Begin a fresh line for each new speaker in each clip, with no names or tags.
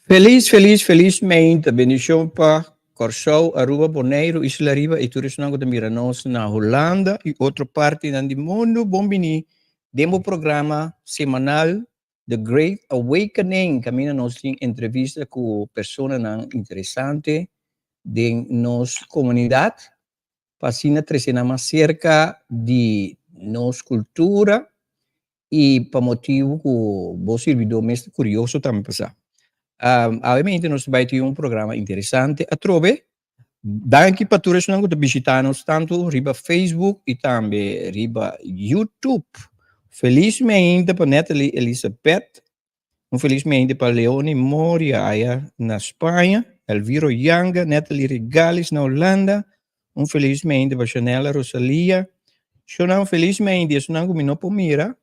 Felis, felis, felis meinta. Bendishon pa Kòrsou, Aruba, Boneiru, Isla Riba i tur esnan ku ta mira nos na Hulanda i otro partinan di mundu. Bon bini den bo programa semanal The Great Awakening, kaminda nos tin entrevista ku personanan interesante den nos komunidat pa asina trese nan mas serka di nos kultura i pa motibu ku bo sirbidó mes ta kurioso tambe pa sa. Awe nos ta bai tin un programa interesante atrobe. Danki pa tur esnan ku ta bishitá nos tantu riba Facebook i tambe riba YouTube. Felis meinta pa Natalie Elizabeth. Un felis meinta pa Leoni Moria aya na Spaña, Elviro Yanga, Natalie Regalis na Hulanda. Un felis meinta pa Chanela Rosalia. Shonnan felis meinta i esunnan ku mi no por mira,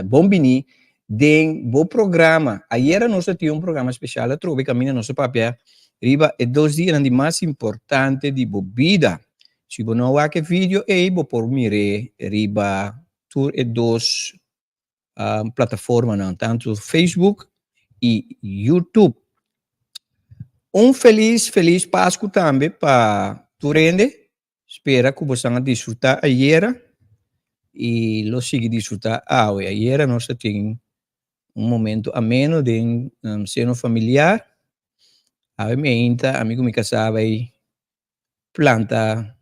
bon bini den bo programa. Ayera nos a tin un programa spesial atrobe kaminda nos a papia riba e dos dianan di mas importante di bo bida. Si bo no a wak e video ei bo por mir'é riba tur e dos plataformanan, tantu Facebook i YouTube. Un felis, felis Pasku tambe pa tur hende. Spera ku bosan a disfrutá ayera i lo sigui disfrutá awe. Ayera nos a tin un momento ameno den seno familiar. Awe meinta ami ku mi kasá bai planta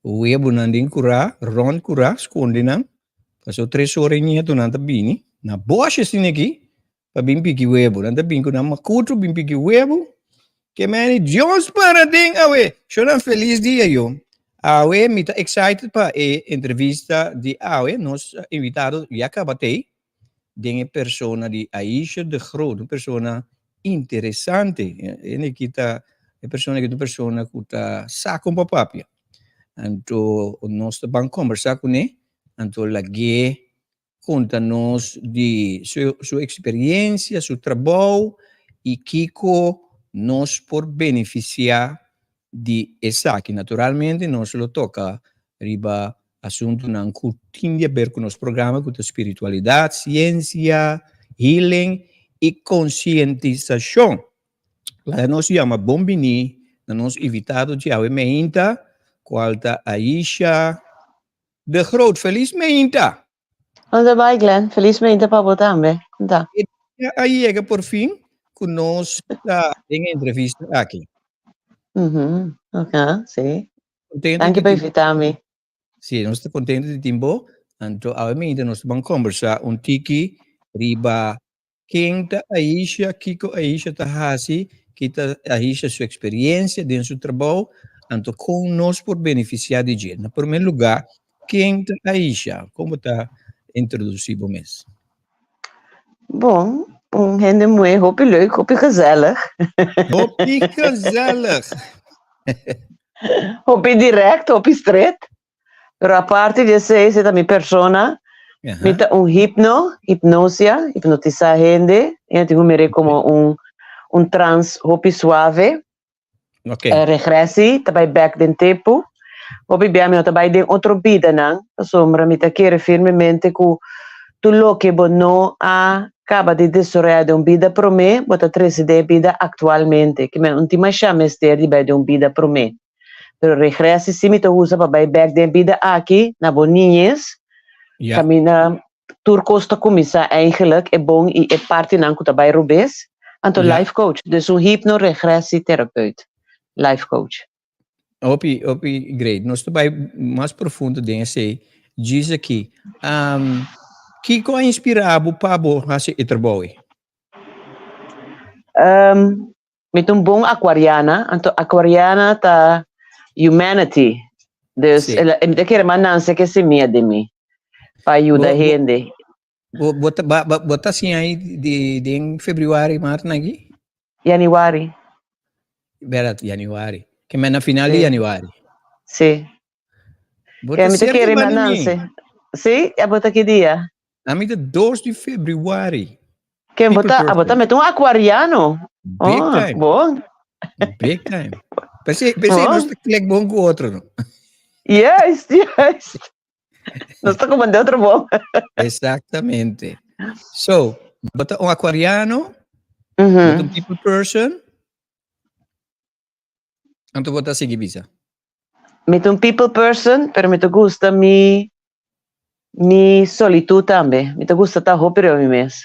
webunan den kurá, rònt kurá, skonde nan. Pasobra tres ora i nieto nan ta bini na bòshe asina aki pa bin piki webu. Nan ta bin ku nan makutu bin piki webu. Ke meni Dios para den awe. Shownan felis dia yo. Awe mi ta excited pa e entrevista di awe. Nos invitado ya kaba t'ei den e persona di Aisha de Groot, un persona interesante. E aki ta e persona aki ta un persona ku ta sa kon pa papia. Anto nos ta ban kombersá kuné, anto lag'é konta nos di su su eksperiencia, su trabou i kiko nos por benefisiá di esaki. Naturalmente nos lo toka riba asuntunan ku tin di aber ku nos programa ku ta spiritualidat, siensia, healing i konsientisashon. Laga nos yama bon bini na nos invitado djawe meinta, kual ta Aisha de Groot. Felis meinta!
Kon ta bai Glenn? Felis meinta pa bo tambe. Kon ta?
E dia a yega por fin ku nos ta den e entrevista aki.
Mhm, ok, si. Contento Danki pa invita mi.
Sí, nos ta contento di tin bo. Anto awe minta nos ta ban conversa un tiki riba ken ta Aisha, kiko Aisha ta hasi, ki ta Aisha su experiencia den su trabou, anto kon nos por beneficia di dje. Na primer lugar, ken ta Aisha? Kon bo ta introduci bo mes?
Bon, un hende muhé hopi leuk, hopi gezellig.
Hopi gezellig!
Hopi direct, hopi stret. Pero aparte di esei, esei ta mi persona. Mi ta un hipno, hipnosia, hipnotisá hende. Hende tin ku mir'é komo un un trans hopi suave. Regressie, ta bai bèk den tempu. Hopi bia mi no ta bai den otro bidanan, pasobra mi ta kere firmemente ku tur loke bo no a kaba di desaroyá den un bida promé, bo ta trese den e bida aktualmente. Ke men un tin mashá mester di bai den un bida promé. Pero regressie si mi ta usa pa bai bèk den e bida aki, na bo niñes, kaminda tur kos ta kuminsá eigenlijk, e bon i e partinan ku ta bai robes. Anto life coach, dus un hipno regressietherapeut, life coach.
Hopi, hopi great. Nos ta bai mas profundo den esei djis aki. Kiko a inspirá bo pa bo hasi e trabou ei?
Mi ta un bon aquariana, anto aquariana ta humanity. Dus sí. el, mi ta kere mas nanse ke semia den mi pa yuda bo, hende.
Bo, bo, ta, ba, bo ta siña ahí di, den februari, maart nagi?
Januari.
Berat, januari. Ke men na final sí. di januari.
Sí. Bo ta mi ta kere mas nanse. Sí, abo ta ki dia?
Ami ta 2 di februari.
Ken bo ta, abo ta met un aquariano.
Big oh, time.
Bon.
Big time. Pensé, pensé oh. nos ta klik bon ku otro, no?
Juist, juist. Nos ta como de otro bon.
Exactamente. So, bo ta un aquariano. Bo ta un people person. Anto bo ta sigui bisa.
Mi ta un people person, pero mi ta gusta mi mi solitud tambe. Mi ta gusta ta hopi riba mi mes.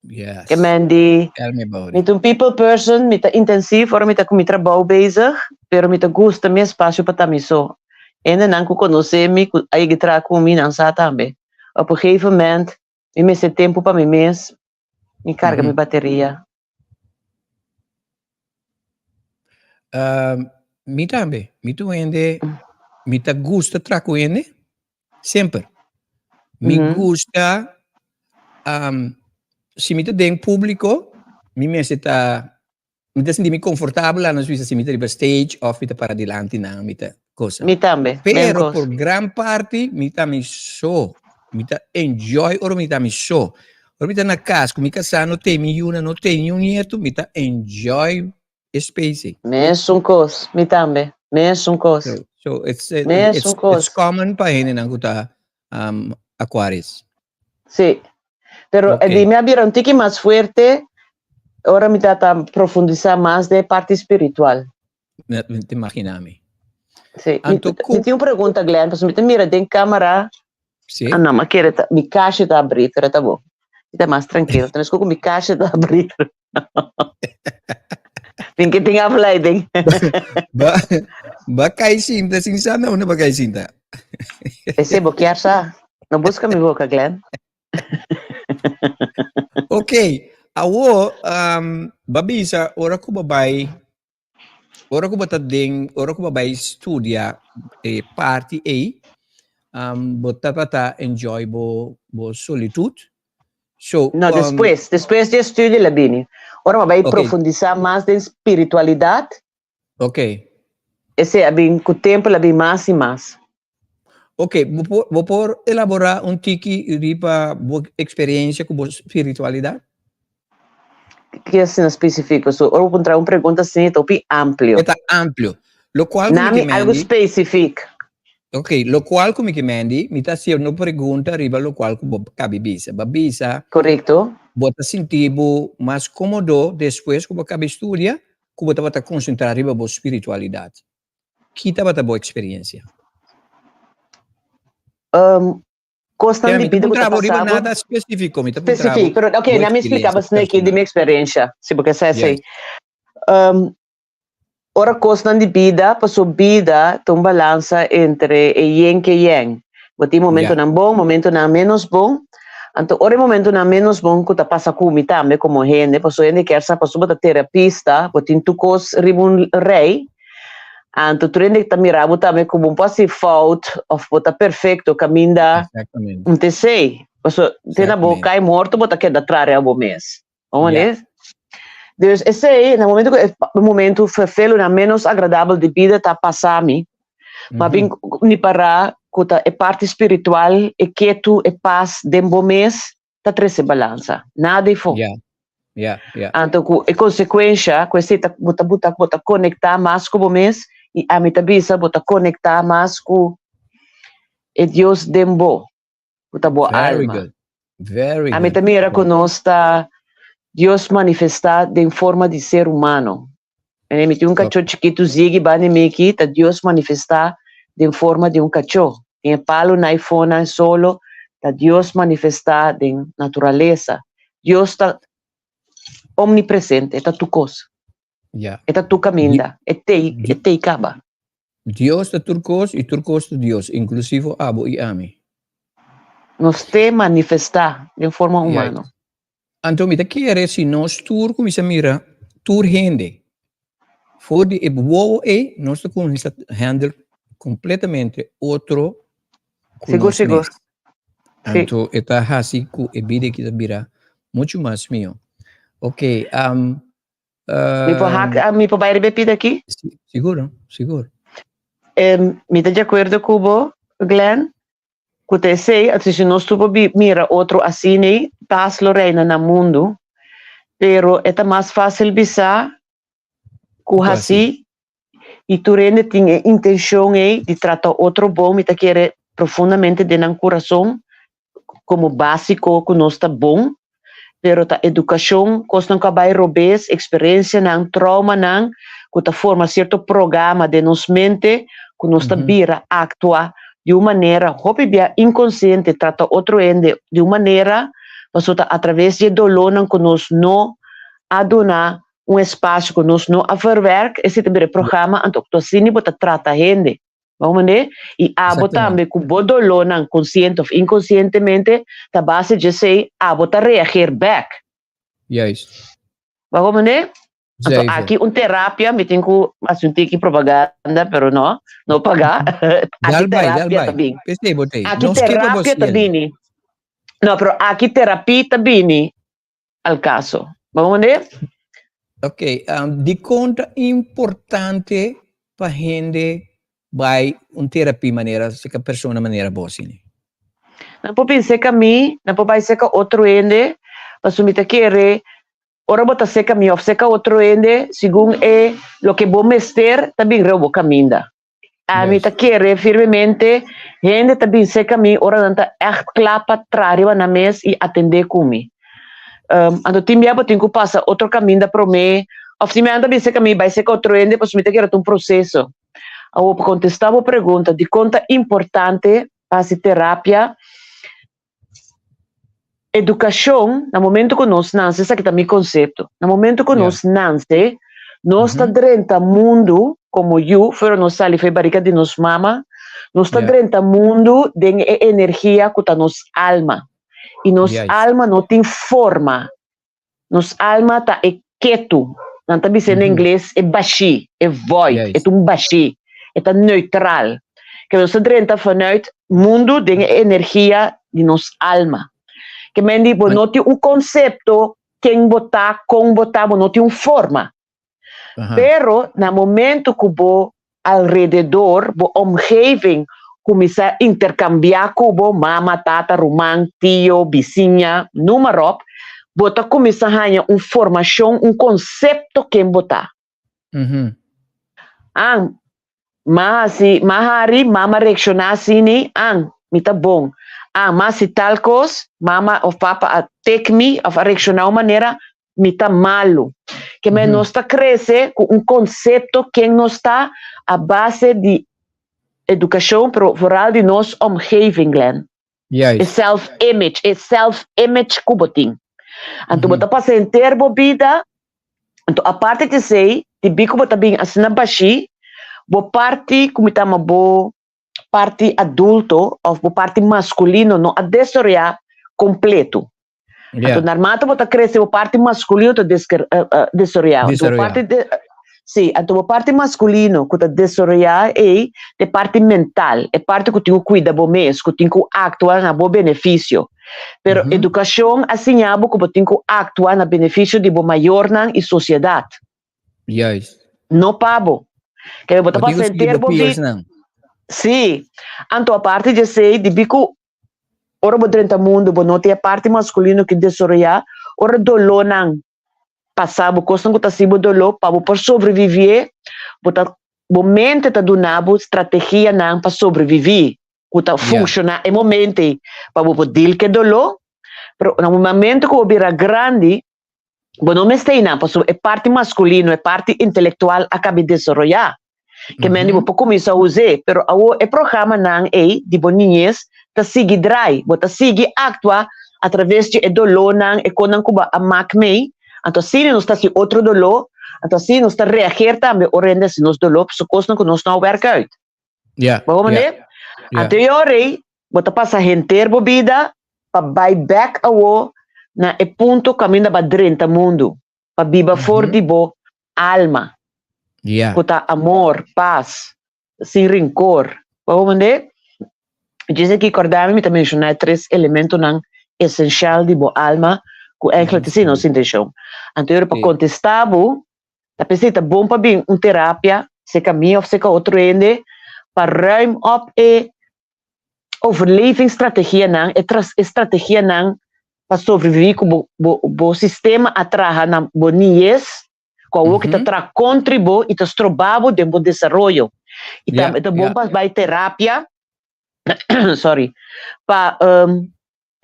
Yes.
Ke men di,
Tell me about
mi
it.
ta un people person, mi ta intensief ora mi ta ku mi trabou bezig, pero mi ta gusta mi espacio pa ta mi so. Hendenan ku konosé mi, ku a yega traha ku mi, nan sa tambe. Op un gegeven moment, mi mester tempu pa mi mes, mi karga mi bateria.
Mi tambe. Mi ta un hende, mi ta gusta traha ku hende, semper. Mi gusta, si mi ta den públiko, mi mester ta, mi ta sinti mi konfortabel laga nos bisa si mi ta riba stage òf mi ta para dilanti nan, mi ta cosa.
Mi tambe,
Pero por gran parti mi ta mi so. Mi ta enjoy ora mi ta mi so. Ora mi ta na cas cu mi casá no tei mi yuna, no tei ni un nieto, mi ta enjoy e space ei.
Mesun cos, mi tambe. Mesun cos.
So, so it's, it,
Mesun
it's,
cos.
it's common pa hendenan cu ta um, Aquarius.
Sí. Pero
Ok.
di mi a bira un tiki mas fuerte ora mi ta ta profundisa mas den e parti spiritual.
Mi ta imagina mi.
Sí.
Anto
Mi, mi tin un pregunta, Glenn, pasobra mi ta mira den cámara.
Sí.
Ah, no, ma kere ta, mi kasha ta abrí, pero ta bon. Mi ta mas tranquilo. Ta mesco ku mi kasha ta abrí. Tin ke tin afleiding.
Ba, ba kai sinta sin sa na una ba kai sinta.
Ese bo kier sa. No busca mi boca, Glenn.
Ok, awo um, ba bisa ora ku ba bai Ora ku bo ta den, ora ku bo bai studia e parti ei, um, bo tabata enjoy bo, bo solitud. So,
No, despues, despues di e studio la bini. Ora bo bai
Ok.
profundisa mas den spiritualidad,
Ok.
esei a bin ku tempo la bin mas i mas.
Ok, bo por, bo por elabora un tiki riba bo experiencia cu bo spiritualidad?
Ki asina specifico? So, ora bo puntra un pregunta asina, e ta hopi amplio.
E ta amplio. Locual cu mi
Nami
ke
algo
mendi.
specific.
Ok, locual cu mi ke mendi, mi ta haci un pregunta riba locual cu bo cabi bisa. Bo a bisa.
Correcto.
Bo ta sinti bo mas comodo despues cu bo cabi studia, cu bo tabata concentra riba bo spiritualidad. Ki tabata bo experiencia?
Um, kosnan
Ja,
di
mi ta
bida ku ta
puntra bo riba
pasa bo.
nada spesífiko, mi ta puntra bo
Spesifik, pero ok,
bo
na mi explica
experiencia
bo asina aki di
personal.
mi experiencia, si bo ke sa esei.
Yes.
Um, ora kosnan di bida, paso bida ta un balansa entre e yin ke yang. Bo tin
Ja.
momentonan bon, momentonan menos bon. Anto ora e momentonan menos bon ku ta pasa ku mi tambe komo hende, paso hende kier sa paso bo ta terapista, bo tin tur kos riba un rei, Anto tur hende ta mira bo tambe ku bo no por hasi fout of bo ta perfecto kaminda
Exactamente.
un te sei. Paso te na bo
Exactamente.
kai morto bo ta keda traha riba bo mes. Bo
Ja.
mane? Dus esei na momento ku e momento ferfelu na menos agradabel di bida ta pasa mi, ma bin ni para ku ta e parti spiritual, e ketu, e pas den bo mes ta trese balansa. Nada ei fo.
Ja, ja, ja.
Anto ku e konsekuensha ku esei ta bo ta buta bo ta konektá mas ku bo mes i ami ta bisa bo ta konektá mas ku e Dios den bo, ku ta bo
Very
alma.
good. Very
Ami
good.
ta mira ku nos ta Dios manifestá den forma di ser humano. Mene mi tin un kachó chikitu Ziggy banda di mi aki, ta Dios manifestá den forma di un kachó. Tin e palu na e fona e solo, ta Dios manifestá den naturalesa. Dios ta omnipresente, e ta tur kos.
Ja.
E ta tur kaminda, e tei, e tei kaba.
Dios ta tur kos i tur kos ta Dios, inklusivo abo i ami.
Nos te manifestá den forma humano.
Anto mi ta kere si nos tur kuminsá mira tur hende for di e wowo ei, nos ta kuminsá handle kompletamente otro ku
Sigur,
nos
sigur.
mes. Anto e ta hasi ku e bida aki ta bira muchu mas mihó. Ok, um,
Mi por hak, mi por bai riba e pida aki?
Sigur, sigur.
Mi ta di akuerdo ku bo, Glenn. Ku ta esei, anto si nos tur por mira otro asina, pas lo reina na mundu. Pero e ta mas fásil bisa ku hasi, i tur hende tin e intenshon ei di trata otro bon, mi ta kere profundamente den nan kurason, komo básiko ku nos ta bon. Pero ta edukashon, kosnan ku a bai robes, eksperensianan, traumanan ku ta forma sierto programa den nos mente ku nos ta bira aktua di un manera hopi bia inkonsiente, trata otro hende di un manera pasobra ta atraves di e dolónan ku nos no a duna un espasio, ku nos no a verwerk, esei ta bira e programa, anto asina bo ta trata hende. Bo mende? I abo tambe ku bo dolónan konsiente òf inkonsientemente ta base dje esei abo ta reageer bèk.
Juist.
Bo mende? Anto aki un terapia, mi tin ku hasi un tiki propaganda, pero no, no pagá. Aki terapia ta bin. Aki terapia ta bini. No, pero aki terapia ta bini al kaso. Bo mende?
Ok, dikon ta importante pa hende bai un terapia manera seka persona manera bo asina?
Nan por bin seka mi, nan por bai seka otro hende, pasobra mi ta kere ora bo ta seka mi of seka otro hende, segun e loke bo mester ta bin reu bo kaminda. Ami ta kere firmemente hende ta bin seka mi ora nan ta ègt kla pa traha riba nan mes i atendé ku mi. Anto tin bia bo tin ku pasa otro kaminda promé òf tin bia nan ta bin seka mi bai seka otro hende pasobra mi ta kere ta un proseso. Awor pa kontestá bo pregunta dikon ta importante pa hasi terapia, Edukashon, na momento ku nos nanse, esaki ta mi konsepto, na momento ku nos nanse, nos ta drenta mundu komo yu, fuera nos sali for e barika di nos mama, nos ta drenta mundu den e energia ku ta nos alma. I nos alma no tin forma. Nos alma ta e ketu, nan ta bisa na ingles e bashí, e void, e ta un bashí, e ta neutral. Ke nos ta drenta vanuit mundu den e energia di nos alma. Ke men di bo no tin un konsepto ken bo ta, kon bo ta, bo no tin un forma. Pero na momento ku bo alrededor, bo omgeving kuminsá interkambiá ku bo, mama, tata, ruman, tio, bisiña, noem maar op, bo ta kuminsá haña un formashon, un konsepto ken bo ta. An, m'a hasi, m'a hari, mama reakshoná asini, an, mi ta bon. An, m'a hasi tal kos, mama òf papa a tek mi òf a reakshoná un manera, mi ta malu. Ke men nos ta krese ku un konsepto ken nos ta a base di edukashon, pero vooral di nos omgeving, Glenn. E self image, e self image ku bo tin. Anto bo ta pasa henter bo bida, anto aparte di esei, debí ku bo ta bin asina bashí, bo parti ku mi ta yama bo parti adulto òf bo parti maskulino no a desaroyá kompleto. Anto narmate bo ta krese bo parti maskulino ta desaroyá. Anto bo parti de, sí, anto bo parti maskulino ku ta desaroyá ei ta e parti mental, e parti ku tin ku kuida bo mes, ku tin ku aktua na bo benefisio. Pero edukashon a siña bo ku bo tin ku aktua na benefisio di bo mayornan i sosiedat.
Juist.
No pa bo. Kende bo ta
Bo tin ku
pasa
sigui
henter
bo
bo
peers
bida.
nan.
Sí. Anto aparte di esei, debí ku Ora bo drenta mundu, bo no tin e parti maskulino ki desaroyá. Ora dolónan pasa bo, kosnan ku ta hasi bo doló, pa bo por sobrevivié, bo ta bo mente ta duna bo strategianan pa sobreviví, ku ta funshoná e momento ei pa bo por dil ku e doló. Pero na momento ku bo bira grandi, bo no mester einan, pasobra e parti maskulino, e parti intelektual a kabi desaroyá. Ke men di bo por kuminsá us'é, pero awor e programanan ei di bo niñes ta sigui drai, bo ta sigui aktua atraves di e dolónan, e konan ku bo a mak mei, anto asina nos ta hasi otro doló, anto asina nos ta reageer tambe ora hende hasi nos doló pasobra kosnan ku nos no a wèrk uit. Bo wou mende? Anto e ora ei bo ta pasa henter bo bida pa bai bèk awor na e punto kaminda bo a drenta mundu, pa biba for di bo alma, ku ta amor, pas, sin rinkor. Bo wou mende? Djis aki kòrda mi, mi ta menshoná e tres elementonan esenshal di bo alma ku èinklik ta si nos intenshon. Anto e ora pa kontestá bo, Ta p'esei ta bon pa bin un terapia, seka mi of seka otro hende, pa ruim op e overlevingsstrategianan, e e strategianan pa sobreviví ku bo bo bo sistema a traha na bo niñez, ku awor ki ta traha kontri bo i ta stroba bo den bo desaroyo. I tambe ta bon pa bai terapia, sorry, pa.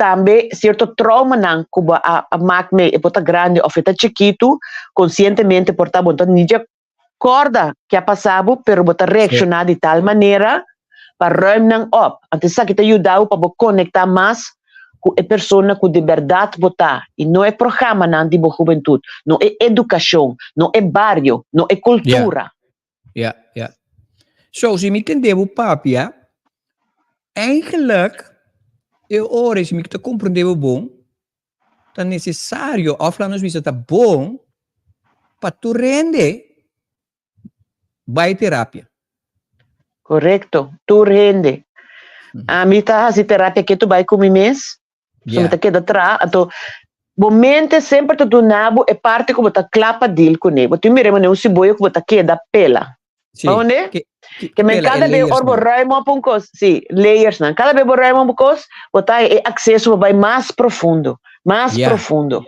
Tambe sierto traumanan ku bo a a mak mee, e por ta grandi òf e ta chikitu, konsientemente por ta bo no ta ni dje kòrda ke a pasa bo, pero bo ta reakshoná di tal manera pa ruim nan òp. Anto esaki ta yuda bo pa bo konektá mas ku e persona ku di bèrdat bo ta i no e programanan di bo hubentut, no e edukashon, no e bario, no e kultura.
Ja, ja. So, si mi tende bo papia, eigenlijk e ora si mi ta comprende bo bon, ta necesario of laat nos bisa ta bon pa tur hende bai terapia.
Correcto, tur hende. Ami ta hasi terapia ketu bai ku mi mes. So mi ta keda tra, anto bo mente semper ta duna bo e parti ku bo ta kla pa deal kuné. Bo tin mira manera un siboyo ku bo ta keda pela.
Sí.
Pa hende?
Ke, ke,
Ke men
pela e
kada be
layers
or bo
nan.
ruim op un kos, sí, layers nan. Kada be bo ruim op un kos, bo ta e akseso pa bai mas profundo, mas profundo.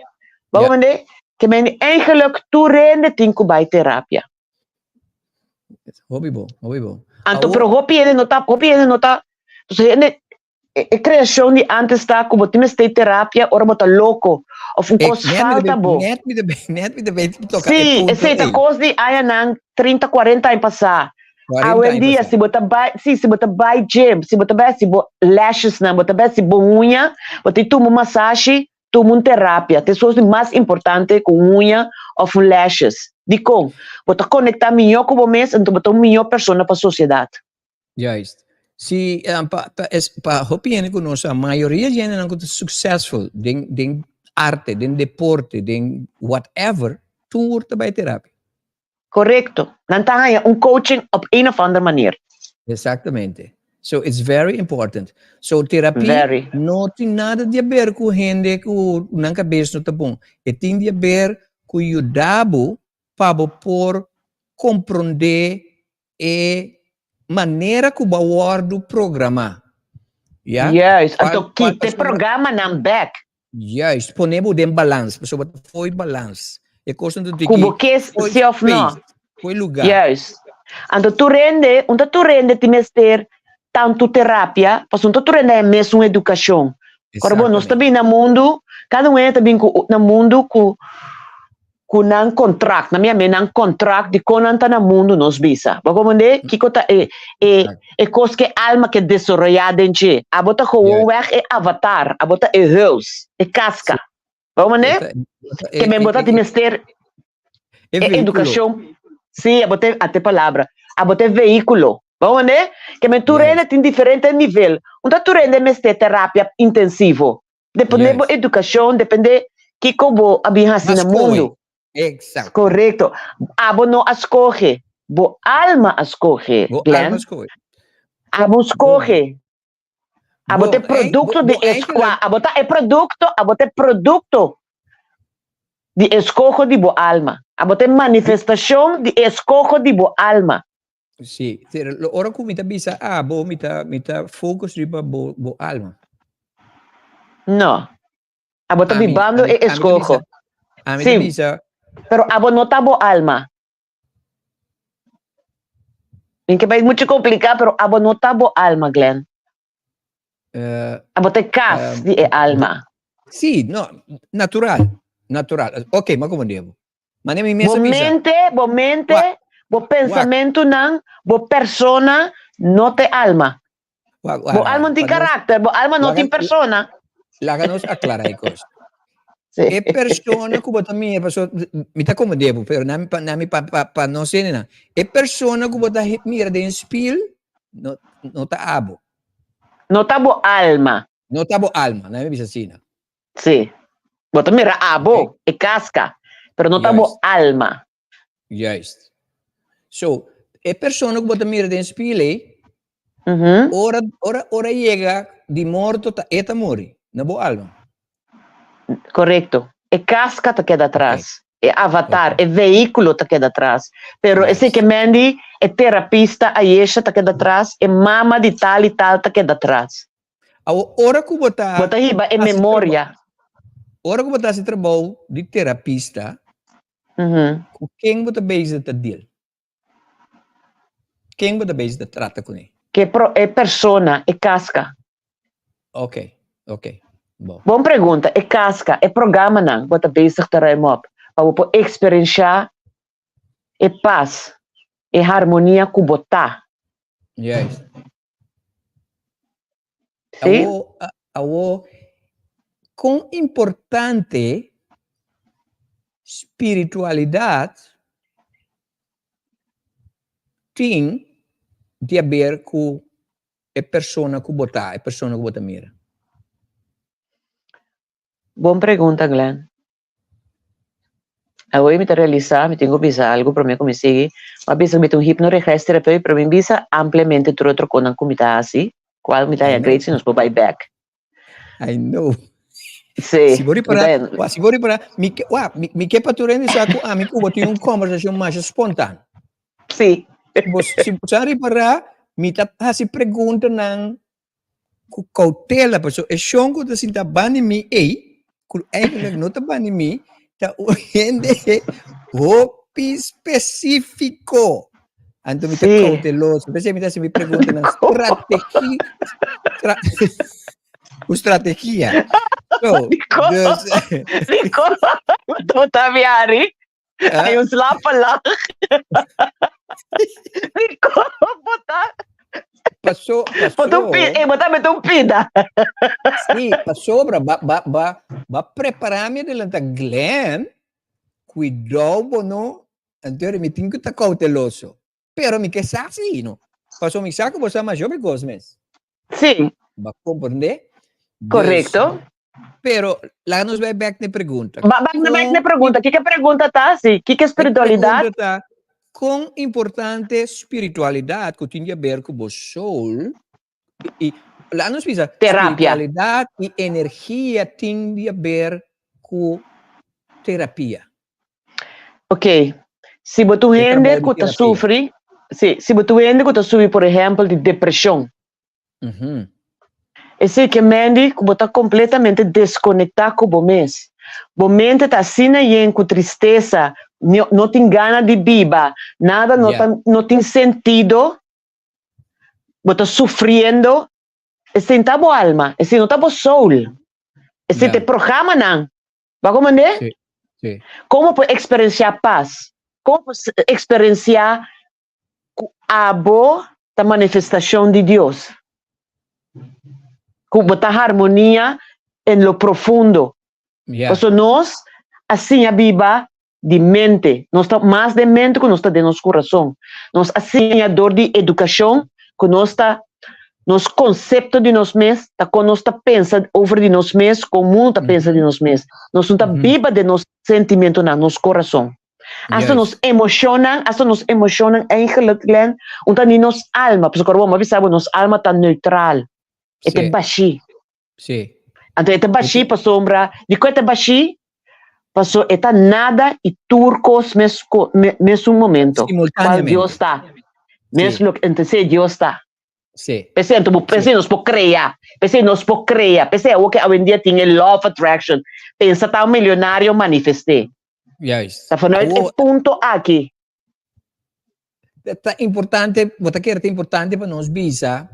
Bo hende? Ke men eigenlijk tur hende tin ku bai terapia.
Hopi bo, hopi bo.
Anto pero hopi hende no ta, hopi hende no ta, dus hende E kreashon di antes ta ku bo tin mester terapia ora bo ta loko òf un kos falta bo.
Net mi ta net mi ta bay toka e
Sí,
punto
esei ta
ei.
kos di añanan trinta, kuarenta aña pasá.
40 aña
Awendia
pasá.
si bo ta bai, sí, si bo ta bai gym, si bo ta bai hasi bo lashesnan, bo ta bai hasi bo uña, bo tin tuma un masashi, tuma un terapia. Ta esun di mas importante ku un uña òf un lashes. Dikon? Bo ta konektá mihó ku bo mes, anto bo ta un mihó persona pa sosiedat.
Juist. Si pa pa es pa hopi hende ku nos sa mayoria di hendenan ku ta successful den den arte, den deporte, den whatever, tur ta bai terapia.
Korekto. Nan ta haña un coaching op een of ander manier.
Exactamente. So it's very important. So terapia
Very.
no tin nada di haber ku hende ku nan kabes no ta bon. E tin di haber ku yuda bo pa bo por komprondé e manera ku bo a wòrdu programá. Ya?
Juist,
Kual
anto
kual
kita e
pasobra
programanan bèk.
Juist, pone bo den balans, pasobra ta fo'i balans. E kosnan ta
Ku bo
tiki
kes
fo'i
si òf no.
space, fo'i lugá.
Juist. Anto tur hende, un ta tur hende tin mester tantu terapia, pasobra un ta tur hende a e mesun edukashon. Ora bo nos ta
Exactamente.
bin na mundu, kada un hende ta bin ku na mundu ku ku nan contract, na mi a nan contract di kon nan ta na mundu nos bisa. Bo comprende? Kiko ta e e e kos ke alma ke desaroyá den dje. Abo ta gewoonweg e avatar, abo ta e huls, e kaska. Bo comprende? Ke men bo ta tin mester e edukashon, sí, abo ta ate palabra, abo ta e vehíkulo. Bo comprende? Ke men tur hende tin diferente nivel. Un ta tur hende mester terapia intensivo. Depende bo educacion, depende kico bo a bin haci na mundo.
Exacto.
Correcto. Abo no a scoge, bo alma a scoge,
Bo
Glenn.
alma scoge.
Abo scoge. Abo
Bo,
te producto
bo,
di
bo
escoa,
eigenlijk
abo ta e producto, abo te producto di escogo di bo alma. Abo te manifestacion di escogo di bo alma.
Sí, pero lo ora ku mi ta bisa abo, mi ta mi ta focus riba bo bo alma.
No. Abo ta
Ami
bibando
ami
e
ami ta bisa
eskoho.
ami ta
Sí,
bisa
pero abo no ta bo alma. Mi ke bai mucho kompliká, pero abo no ta bo alma, Glenn.
eh,
Abo ta e kas di e alma.
Sí, no, natural, natural. Ok, ma como debo. Mane mi mes
Bo
a bisa.
mente, bo mente,
Wak,
bo
wak.
pensamentunan, bo persona no ta e alma.
Wak,
Bo
wak,
alma no
wak.
tin
Pa nos,
karakter, bo alma no
laga,
tin persona.
laga nos aklará e kos.
Sí.
E persona ku bo ta mira, paso mi ta komprendé bo, pero nami pa nami pa pa pa nos hendenan. E persona ku bo ta mira den spiel no no ta abo.
No ta bo alma.
No ta bo alma, nami bisa asina.
Sí. Bo ta mira abo, e casca, pero no ta bo alma.
Juist. So, e persona ku bo ta mira den spiel ei, ora, ora, ora yega di morto ta e ta muri, no bo alma.
Correcto. E casca ta keda atras. E avatar, e vehiculo ta keda atras. Pero esei ke Mandy, e terapista Ayesha ta keda atras, e mama di tal i tal ta keda atras.
Awo, ora ku bo ta
Bo ta hiba e
hasi
memoria.
Ora ku bo ta hasi trabou di terapista, ku ken bo ta bezig ta deal? Ken bo ta bezig ta trata kuné?
Ke pro e persona, e kaska.
Ok, ok. Bo.
Bon pregunta. E kaska, e programanan bo ta bezig ta ruim op pa bo por eksperenshá e pas, e harmonia ku bo ta.
Juist.
Sí?
Awo, awo, kon importante spiritualidat tin di haber ku e persona ku bo ta, e persona ku bo ta mira?
Bon pregunta, Glenn. Awor mi ta realisa, mi tin ku bisa algu promé ku mi sigui. Mi a bisa ku mi ta un hipnoregresterapeut, pero mi bisa ampliamente tur otro konan ku mi ta hasi, kual mi ta haña great si nos por bai bèk.
I know.
Sí,
Si bo
mi ta
ripará,
haña.
wak, si bo ripará, mi ke, wak, mi, mi ke pa tur hende sa ku ami ku bo tin un kòmbersashon masha spontan.
Sí.
Si bo, si bo sa ripará, mi ta hasi preguntanan ku koutela, pasobra e shon ku ta sinta banda di mi ei, ku eigenlijk no ta banda di mi, ta un hende hopi spesífiko. Anto mi ta
Sí.
kouteloso. P'esei mi ta hasi mi preguntanan strategi, stra, ku strategia. So,
Dikon?
dus,
Dikon? Bo ta biari?
ah,
Ay, un slaapalach. Dikon bo ta?
paso,
Bo ta un pi,
paso,
eh, bo ta met un pida.
sí, pasobra ba, ba, ba, ba prepará mi adelanta Glenn, cuidou bo no, anto mi tin ku ta cauteloso. Pero mi ke sa sí, no. Paso mi sa ku bo sa mas hopi kos mes.
Sí.
Ba komprendé? Dus,
Correcto.
pero laga nos bai bek na e pregunta.
Ba, bek na bek na
Kon
pregunta. Kiko e pregunta ta? Sí, kiko
e
espiritualidad?
pregunta ta, kon importante spiritualidad ku tin di haber ku bo soul i laga nos bisa
Terapia.
spiritualidad i energia tin di haber ku terapia?
Ok, si bo ta un
E
hende
trabou di
ku ta
terapia.
sufri, sí, si bo ta un hende ku ta sufri por ehèmpel di depreshon, esei ke mendi ku bo ta kompletamente deskonektá ku bo mes. Bo mente ta asina yen ku tristesa, no no tin gana di biba, nada no ta no tin sentido, bo ta sufriendo, esei no ta bo alma, esei no ta bo soul, esei ta e programanan. Bo a komprendé?
Sí, sí.
Kon bo por eksperensiá pas? Kon bo por eksperensiá ku abo ta manifestashon di Dios? Ku bo ta harmonia en lo profundo. Pasobra nos a siña biba di mente. Nos ta mas den mente ku nos ta den nos kurason. Nos a siña dor di edukashon ku nos ta nos konsepto di nos mes ta kon nos ta pensa over di nos mes, kon mundu ta pensa di nos mes. Nos no ta biba den nos sentimentonan, nos kurason. Asta nos emoshonnan, asta nos emoshonnan eigenlijk, Glenn, un ta ni nos alma. Pasobra kòrda bo, mi a bisa bo, nos alma ta neutral. E ta bashí.
Sí.
Anto e ta bashí pasobra, dikon e ta bashí? Paso e ta nada i tur kos mes mesun momento. Kual Dios ta. Mes lo entonces Dios ta.
Sí.
P'esei anto bo p'esei nos por krea. P'esei nos por krea. P'esei awor ke awendia tin e law of attraction. Pensa ta un milionario manifest'é.
Juist.
Ta vanuit e punto aki.
Ta importante, bo ta kere ta importante pa nos bisa,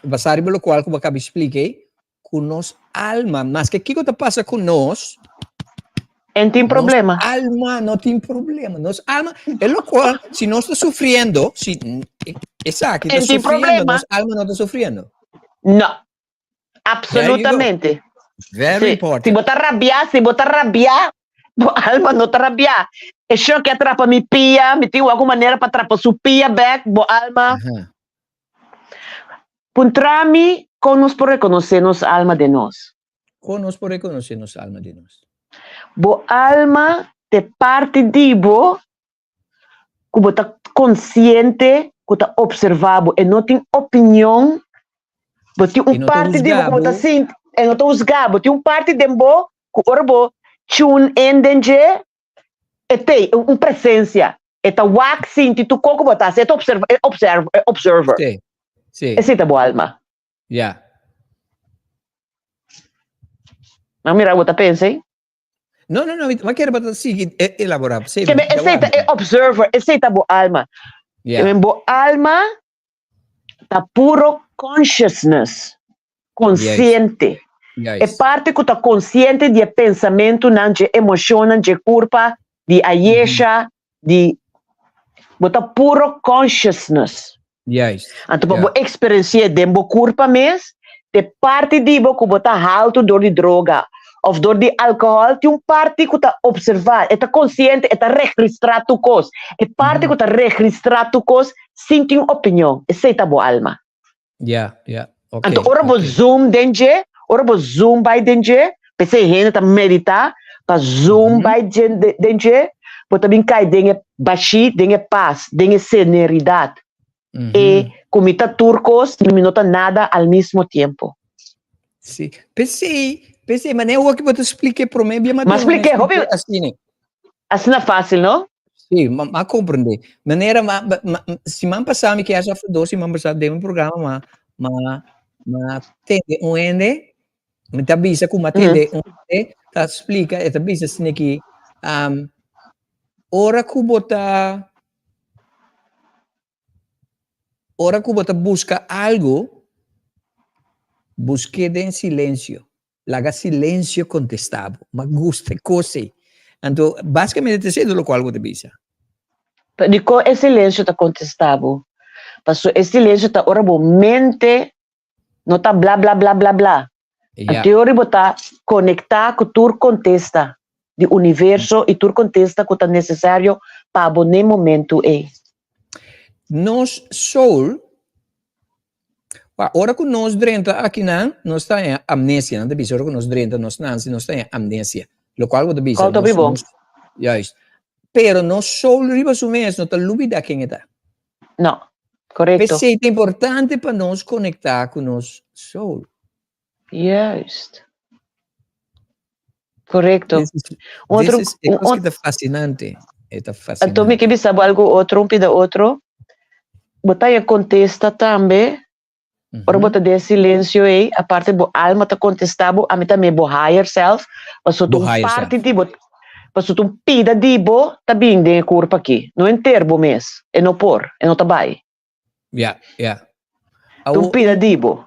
basá riba lokual ku bo a kaba di splika ei, ku nos alma, maske kiko ta pasa ku nos,
En tin problema.
Nos alma no tin problema. Nos alma, e lokual, si nos ta sufriendo, si esaki ta sufriendo, nos alma no ta sufriendo.
No. Absolutamente.
Very
Sí.
important.
Si bo ta rabiá, si bo ta rabiá, bo alma no ta rabiá. E shon ke a trapa mi pia, mi tin algun manera pa trapa su pia bek, bo alma.
Aha.
Puntra mi kon nos por rekonosé nos alma den nos.
Kon nos por rekonosé nos alma den nos?
Bo alma ta e parti di bo ku bo ta konsiente ku ta opservá bo, e no tin opinion, bo tin un parti di bo ku bo ta sinti, e no ta husgá bo, tin un parti den bo ku ora bo tune in den dje, e t'ei, un presensia, e ta wak sinti tur kos ku bo ta hasi, e ta opserva, e opserva, e observer.
Sí, sí.
Esei ta bo alma.
Ya.
Nan mira bo ta pensa ei.
No, no, no, mi kere pa sigui elaborá.
Sí, Kebe esei ta e observer, esei ta bo alma.
Yeah.
Kebe bo alma ta puro consciousness, consciente. E parti ku ta konsiente di e pensamentunan, dje emoshonnan, dje kurpa, di Ayesha, di bo ta puro consciousness. Anto pa bo eksperensi'é den bo kurpa mes, te parti di bo ku bo ta haltu dor di droga òf dor di alkohòl, tin un parti ku ta opservá, e ta konsiente, e ta registrá tur kos. E parti ku ta registrá tur kos sin tin opinion, esei ta bo alma. Anto ora bo zoom den dje, ora bo zoom bai den dje, p'esei hende ta meditá pa zoom bai den dje, bo ta bin kai den e bashí, den e pas, den e seneridat. E ku mi ta tur kos i mi no ta nada al mismo tiempo.
Sí. P'esei, p'esei, manera awor ku bo ta splika e promé bia, ma
Ma splik'é hopi
asina.
Asina fásil, no?
Sí, ma ma komprendé. Manera ma ma siman pasá mi kier sa dos siman pasá den un programa ma ma ma tende un hende, mi ta bisa ku mi a tende un hende ta splika, e ta bisa asina ki ora ku bo ta Ora ku bo ta buska algu, busk'é den silensio. Laga silensio kontestá bo. M'a gusta e kos ei. Anto, basikamente ta esei lokual bo ta bisa.
Dikon e silensio ta kontestá bo? Pasobra e silensio ta ora bo mente no ta bla bla bla bla bla. Anto ora bo ta konektá ku tur kontesta di universo i tur kontesta ku ta nesesario pa bo n'e momentu ei.
Nos soul, ora ku nos drenta akinan, nos ta haña amnesia. Nan ta bisa ora ku nos drenta, nos nansi, nos ta haña amnesia. Lokual bo ta bisa.
Kòl ta bibo?
Juist. Pero nos soul riba su mes no ta lubidá ken e ta.
No, korekto.
P'esei ta importante pa nos konektá ku nos soul.
Juist. Korekto.
This is,
Otro,
this is, e kos ki ta fasinante. E ta fasinante.
Anto mi ke bisa bo algu otro, un pida otro. Bo ta haña kontesta tambe Ora bo ta den silencio ei, aparte bo alma ta contesta bo, ami tambe bo higher self, pasobra un parti di bo, pasobra un pida di bo ta bin den e curpa aki, no henter bo mes, e no por, e no ta bai.
Ya, ya.
Ta un pida di bo.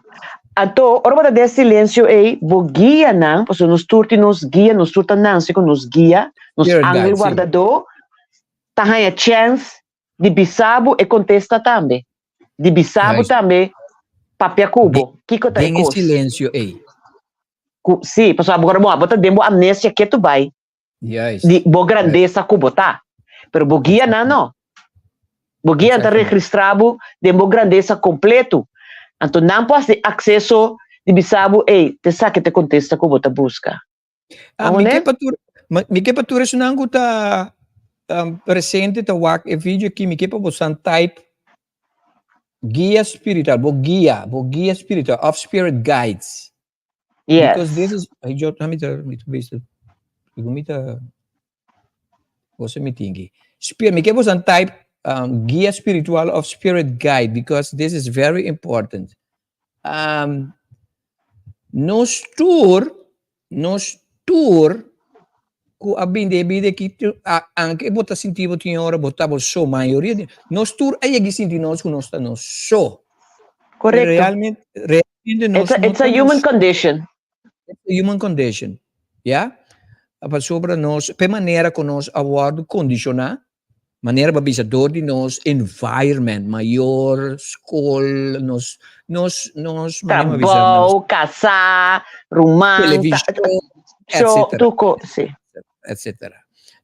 Anto, ora bo ta den silencio ei, bo guianan, pasobra nos tur tin nos guia, nos tur ta nanse cu nos guia, nos angel guardador, ta haña chance di bisa bo e contesta tambe. Di bisa bo tambe papia ku bo. Kiko ta e
Den e
kos?
silensio ei.
Ku, sí, pasobra bo bon, abo ta den bo amnesia ketu bai
Juist.
di bo grandesa ku bo ta. Pero bo guianan no. Bo guianan ta registrá bo den bo grandesa kompletu. Anto nan por hasi akseso di bisa bo, ey, t'esaki ta e kontesta ku bo ta buska.
Ah, mi ke pa tur, mi ke pa tur esunnan ku ta um, presente ta wak e video aki, mi ke pa bosan type guia spiritual, bo guia, bo guia spiritual, of spirit guides.
Yes.
Because this is, ay, jo, mi ta, mi ta bista, mi ta, Boso mi tingi. Spirit, mi ke bosan type um, guia spiritual of spirit guide because this is very important. Um, nos tur, nos tur ku a bin de bida ki anke bo ta sinti bo tin ora bo ta bo so mayoria di nos tur a yegi sinti nos ku nos ta nos so.
Correcto.
Realmente, realmente nos
It's a,
no
it's a
ta
human
nos
condition.
It's a human condition, ya. Pasobra nos, p'e manera ku nos a wòrdu kondishoná, manera bo a bisa dor di nos environment, mayor, skol, nos, nos, nos, manera bo a bisa, nos
Trabou, kasá, ruman,
televishon,
sho,
etcetera.
tur kos, si.
Etcetera.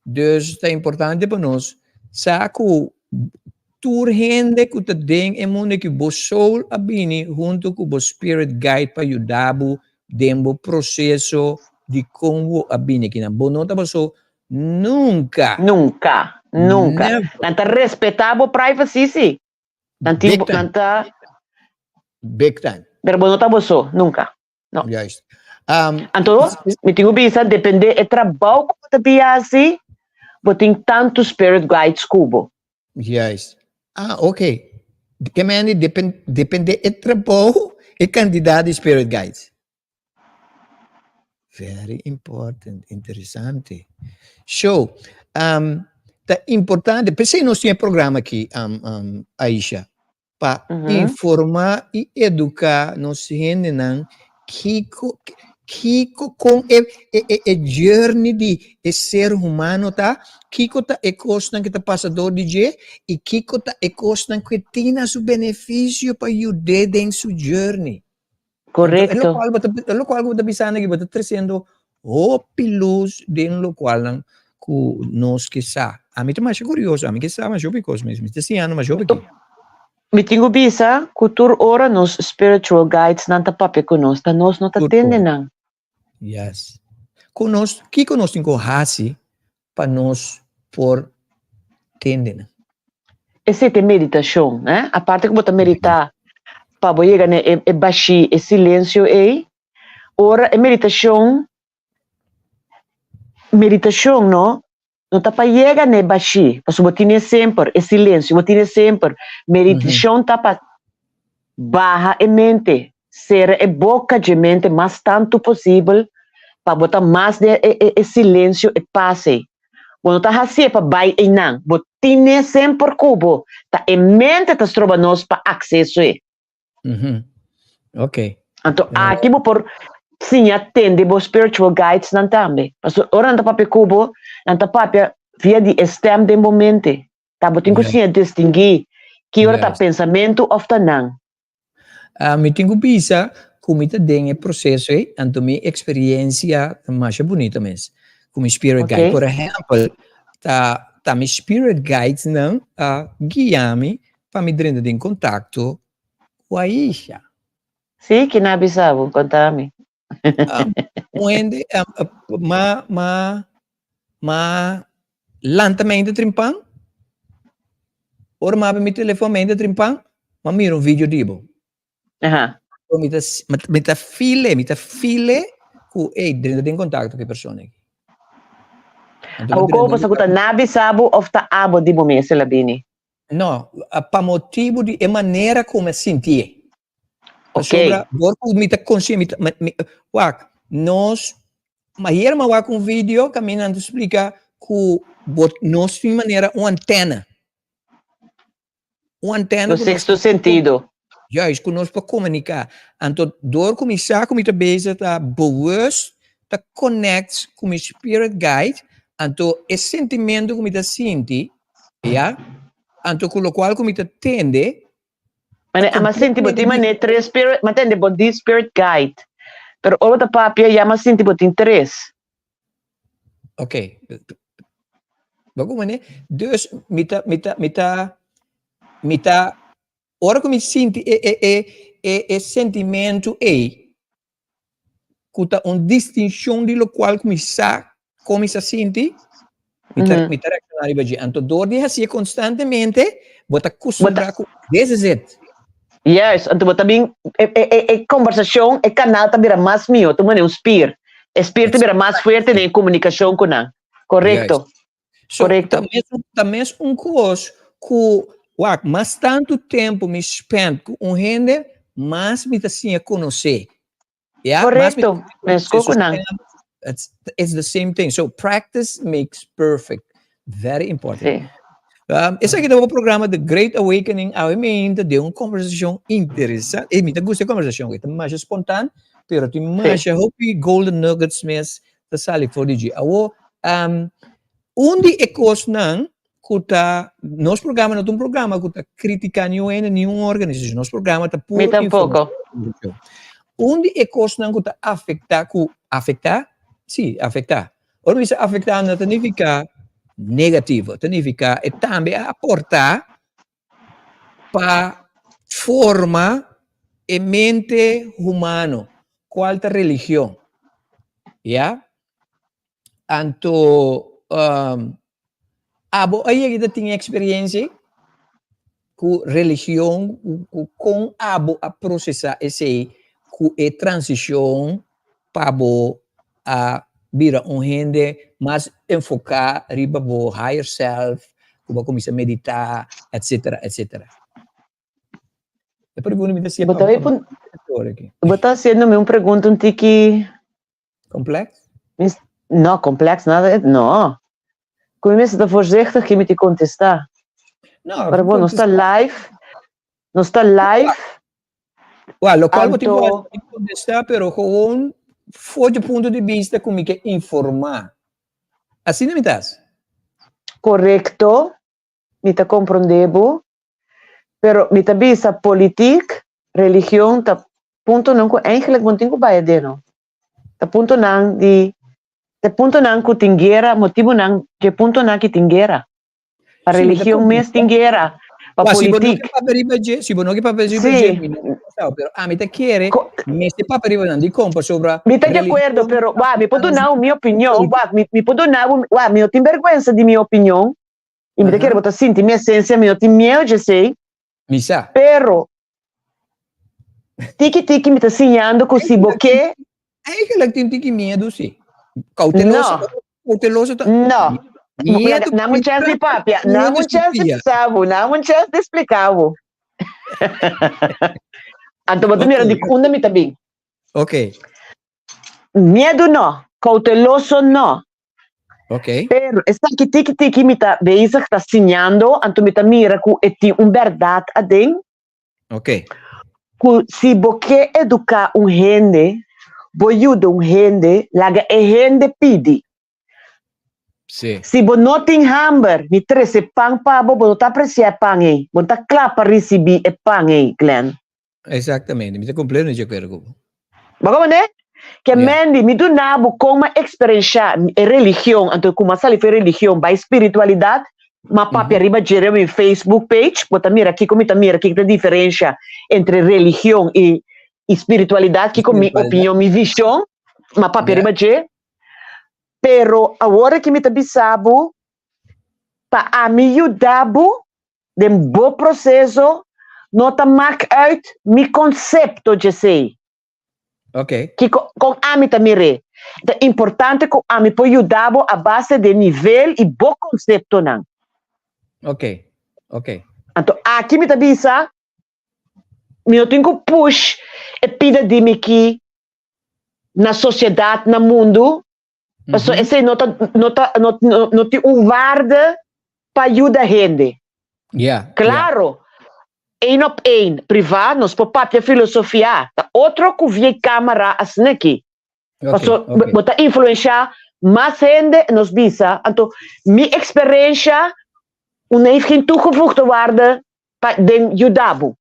Dus ta importante pa nos sa ku Tur hende ku ta den e mundu aki, bo soul a bini huntu ku bo spirit guide pa yuda bo den bo proseso di kon bo a bini akinan. Bo no ta bo so nunka.
Nunka, nunka.
Never.
Nan ta respetá bo privacy si. Nan tin
Big
bo,
time.
nan ta.
Big time.
Pero bo no ta bo so, nunka. No.
Juist. Um,
Anto, mi tin ku bisa, depende e trabou ku bo ta bin hasi, bo tin tantu spirit guides ku bo.
Juist. Ah, ok. Ke mende depen, depende e trabou, e kantidat di spirit guides. Very important, interesante. Show, um, ta importante, p'esei nos tin e programa aki, um, um, Aisha. pa informá i eduká nos hendenan kiko Kiko kon e e e e journey di e ser humano ta, kiko ta e kosnan ku ta pasa dor di dje i kiko ta e kosnan ku e tin na su benefisio pa yud'é den su journey.
Korekto.
E lokual bo ta e lokual ku bo ta bisando aki bo ta tresiendo hopi lus den lokualnan ku nos ke sa. Ami ta masha kurioso, ami ke sa masha hopi kos mes, mi ta siñando masha hopi aki.
Mi tin ku bisa ku tur ora nos spiritual guides nan ta papia ku nos, ta nos no ta tende nan.
Yes. Ku nos, kiko nos tin ku hasi pa nos por tende nan?
Esei ta e meditashon, eh? Aparte ku bo ta meditá pa bo yega na e bashí, e silensio ei, ora e meditashon, meditashon no, No ta pa yega na e bashí, pasobra bo tine semper e silensio, bo tine semper. Meditashon ta pa baha e mente, sera e boka dje mente mas tantu posibel pa bo ta mas den e silensio, e pas ei. Bo no ta hasié pa bai einan, bo tine semper ku bo, ta e mente ta stroba nos pa akseso e.
Ok.
Anto aki bo por siña tende bo spiritual guides nan tambe. Pasobra ora nan ta papia ku bo, nan ta papia via di e stem den bo mente. Ta bo tin ku siña distinguí ki ora ta pensamentu òf ta nan.
Mi tin ku bisa ku mi ta den e proseso ei, anto mi eksperensia ta masha bunita mes ku mi spirit guide. Por ehèmpel, ta ta mi spirit guides nan a guia mi Pa mi drenta den kontakto ku Aisha.
Sí, kina a bisa bo? Konta mi.
Un hende, ma, ma, ma lanta mente trimpan, ora mi abri mi telefon mente trimpan, mi a mira un video di bo.
Aha.
Mi ta, mi ta feel, mi ta feel ku, ey, drenta den kontakto ku e persona aki.
Abo komo pasobra ku ta na bisa bo òf ta abo di bo mes el a bini?
No, pa motibu di e manera ku mi a sintié.
Ok.
Pasobra dor ku mi ta konsiente, mi ta, mi, mi, wak, nos, ayer mi a wak un video kaminda nan ta splika ku bo, nos tin manera un antena. Un antena
Un
ku nos
sexto sentido.
Juist, ku nos por komuniká. Anto dor ku mi sa ku mi ta bezig ta bewust ta connect ku mi spirit guide, anto e sentimentu ku mi ta sinti, Ya? Anto ku lokual ku mi ta tende.
Mane, ama sinti bo tin mane tres spirit, ma tende bo di spirit guide. Pero ora bo ta papia ya ma sinti bo tin tres.
Ok. Bo ku mane? Dus mi ta, mi ta, mi ta, mi ta, ora ku mi sinti e, e, e, e, e sentimentu ei, ku ta un distinshon di lokual ku mi sa kon mi sa sinti, mi ta, mi ta reakshoná riba dje. Anto dor di hasié konstantemente, bo ta kustumbrá ku this is it.
Juist, anto bo ta bin, e, e, e, e kombersashon, e kanal ta bira mas mihó, ta manera un spier. E spier ta bira mas fuerte den e komunikashon ku nan. Korekto.
So,
Korekto.
ta mes, ta mes un kos ku, wak, mas tantu tempu mi spend ku un hende, mas mi ta siña konosé. Ya, mas mi
Korekto. Meskos ku nan.
It's, it's the same thing. So practice makes perfect. Very important.
Sí.
Esaki ta bo programa The Great Awakening. Awe mi ta den un conversacion interesante. Eh, mi ta gusta e conversacion. Ta masha spontaan, pero tin masha hopi golden nuggets mes ta sali for di dje. Awo, um, un di e kosnan ku ta, nos programa no ta un programa ku ta kritiká niun hende, niun organisashon. Nos programa ta puro
Mi tampoko.
informashon. Un di e kosnan ku ta afektá, ku afektá? Sí, afektá. Ora mi bisa afektá no ta nifiká negativo, ta nifiká e tambe a aportá pa forma e mente humano, cual ta religion. Ya? Anto, um, abo a yega ta tin experiencia cu religion, cu con abo a procesa esey, cu e transicion pa bo a bira un hende mas enfoká riba bo higher self, ku bo a kuminsá meditá, etcetera, etcetera. E pregunta mi ta hasié
Bo ta bo ta hasiendo mi un pregunta un tiki
Complex?
No, complex nada, no. Ku mi mester ta voorzichtig ki mi ta kontestá.
No,
Pero bo, nos ta live, nos ta live.
Well, lokual bo tin ku contestá, pero gewoon. for di punto di bista ku mi ke informá. Asina mi ta hasi.
Korekto, mi ta komprondé bo, pero mi ta bisa politiek, religion ta puntonan ku eigenlijk bo no tin ku bai aden no. Ta puntonan di, ta puntonan ku tin guera, motibunan dje puntonan ki tin guera. Pa
Sí, mi ta
religion mes tin guera, pa
Wa, si bo no
politiek.
ke papia riba dje, si bo no ke papia riba dje,
Sí.
mi no sa, pero ami ta kere
Ko-
mester papia riba nan. Dikon? Pasobra
Mi ta di akuerdo,
religion
pero wa, mi por
ta
duna bo mi opinion, wa, mi, mi por duna bo, wa, mi no tin bergwensa di mi opinion, i mi ta kere bo ta sinti mi esensia, mi no tin miedo dje esei,
Mi sa.
pero tiki tiki mi ta siñando ku si bo ke,
Eigenlijk tin tiki miedu si. Cauteloso,
No.
cauteloso ta.
No.
Miedu
Na un chance di papia, na un chance di sabu, na un chance di explica bo. Anto bo ta mira di unda mi ta bin.
Ok.
Miedu no, cauteloso no.
Ok.
Pero esaki tiki tiki mi ta bezig ta siñando, anto mi ta mira ku e tin un berdad aden.
Ok.
Ku si bo ke eduká un hende, bo yuda un hende, laga e hende pidi.
Sí.
Si bo no tin hamber, mi trese pan pa bo, bo no ta apresiá e pan ei. Bo no ta kla pa risibí e pan ei, Glenn.
Exactamente, mi ta completamente de acuerdo cu bo.
Bo comprende? Ke
Ja.
Mandy, mi duna bo kon m'a eksperenshá e religion, anto ku m'a sali for e religion bai spiritualidat, m'a papia riba dje riba mi Facebook page, bo ta mira kiko mi ta mira, kiko ta e diferensha entre religion i i spiritualidat, kiko mi
Spiritualidat.
opinion, mi vishon, m'a papia
Ja.
riba dje. Pero awor aki mi ta bisa bo, pa ami yuda bo den bo proseso, no ta mak uit mi konsepto djesei.
Ok.
Kiko, kon ami ta mir'é? Ta importante ku ami por yuda bo a base di e nivel i bo konseptonan.
Ok, ok.
Anto aki mi ta bisa, mi no tin ku push e pida di mi ki na sosiedat, na mundu, pasobra esei no ta, no ta, no, no, no tin un waarde pa yuda hende.
Ja,
Claro, één op één, privá, nos por papia filosofia, ta otro ku via cámara asina aki.
Okay,
Paso
okay.
bo ta influencia mas hende, nos bisa, anto mi experiencia no heeft geen toegevoegde waarde pa den yuda bo.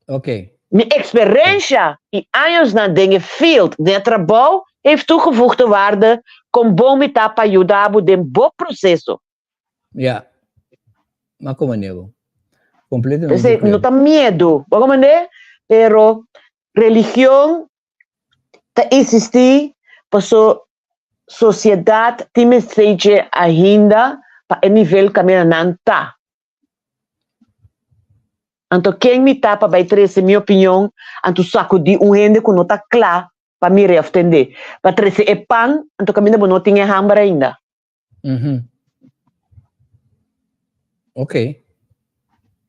Ok.
Mi experiencia y añosnan den e field, den e trabou, heeft toegevoegde waarde con bon mi ta pa yuda bo den bo proceso.
Ja. Ma como nego. Completamente.
P'esei no ta miedo, bo comprende? Pero religion ta existi paso sociedad tin mester dje ainda pa e nivel caminda nan ta. Anto ken mi ta pa bai trese mi opinion anto sakudí un hende ku no ta kla pa mir'é òf tend'é? Pa trese e pan anto kaminda bo no tin e hamber ainda.
Ok.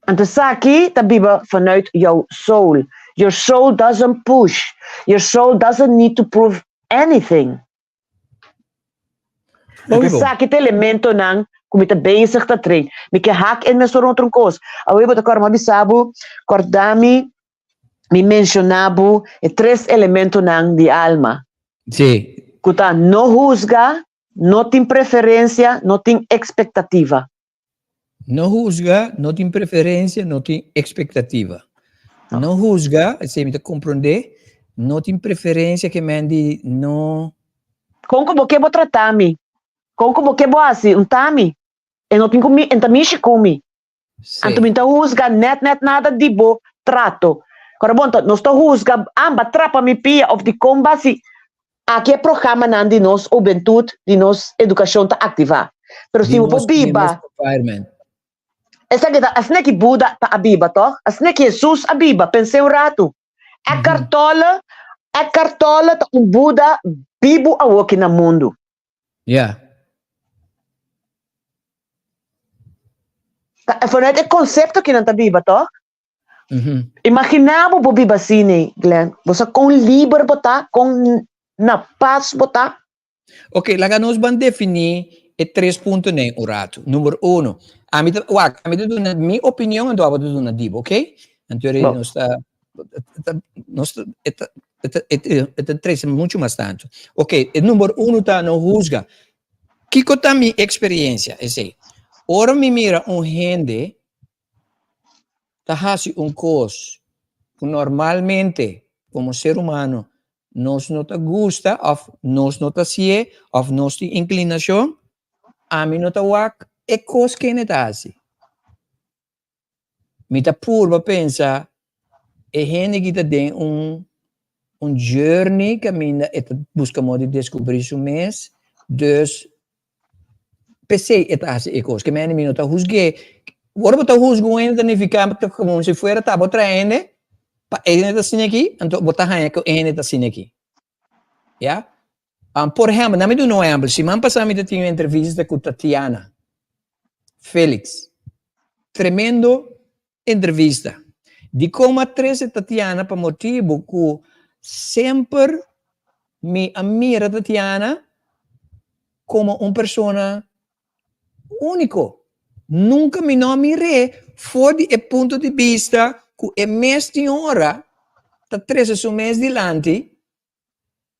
Anto esaki ta biba vanuit jouw soul. Your soul doesn't push. Your soul doesn't need to prove anything.
Hopi
Anto
bon.
esaki ta elementonan ku mi ta bezig ta train. Mi ke hak en mes otro un kos. Awe bo ta kòrda mi a bisa bo, kòrda mi, mi menshoná bo e tres elementonan di alma.
Sí.
Ku ta no husga, no tin preferensia, no tin ekspektativa.
No husga, no tin preferensia, no tin ekspektativa. No husga, esei mi ta komprondé, no tin preferensia ke men di no.
Kon ku bo ke bo trata mi? Kon ku bo ke bo hasi un ta mi? E no tin ku mi, e ta mishi ku mi. Anto mi ta husga nèt nèt nada di bo trato. Kòrda bon, nos ta husga amba trapa mi pia òf dikon basi Aki e programanan di nos hubentut, di nos edukashon ta aktivá. Pero si bo por biba. Esaki ta asina ki Buda ta a biba, tòg? Asina ki Hesus a biba. Pens'é un ratu. Eckhart Tolle, Eckhart Tolle ta un Buda bibu awoki na mundu.
Ya.
Ta vanuit e konsepto ki nan ta biba, tòg? Imaginá bo bo biba asina, Glenn. Bo sa kon liber bo ta, kon na pas bo ta.
Ok, laga nos ban definí e tres puntonan un ratu. Number uno, ami ta, wak, ami ta duna mi opinion anto abo ta duna di bo, ok? Anto nos ta, ta, nos ta, e ta. E ta trese muchu mas tantu. Ok, e number uno ta no husga. Kiko ta mi eksperensia? Esei. Ora mi mira un hende ta hasi un kos ku normalmente komo ser humano nos no ta gusta òf nos no ta hasié òf nos tin inklinashon, ami no ta wak e kos kende ta hasi. Mi ta purba pensa e hende ki ta den un un journey kaminda e ta buska modo di deskubrí su mes, dus p'esei e ta hasi e kos. Ke mende mi no ta husg'é. Ora bo ta husga un hende ta nifiká komo si fuera ta bo traha hende pa e hende ta asina aki, anto bo ta haña ku e hende ta asina aki. Ya? Por ehèmpel, nan mi duna un ehèmpel, siman pasá mi ta tin un entrevista ku Tatiana Felix. Tremendo entrevista. Dikon mi a trese Tatiana? Pa motibu ku semper mi a mira Tatiana komo un persona úniko. Nunka mi no a mir'é for di e punto di bista ku e mes tin ora ta trese su mes dilanti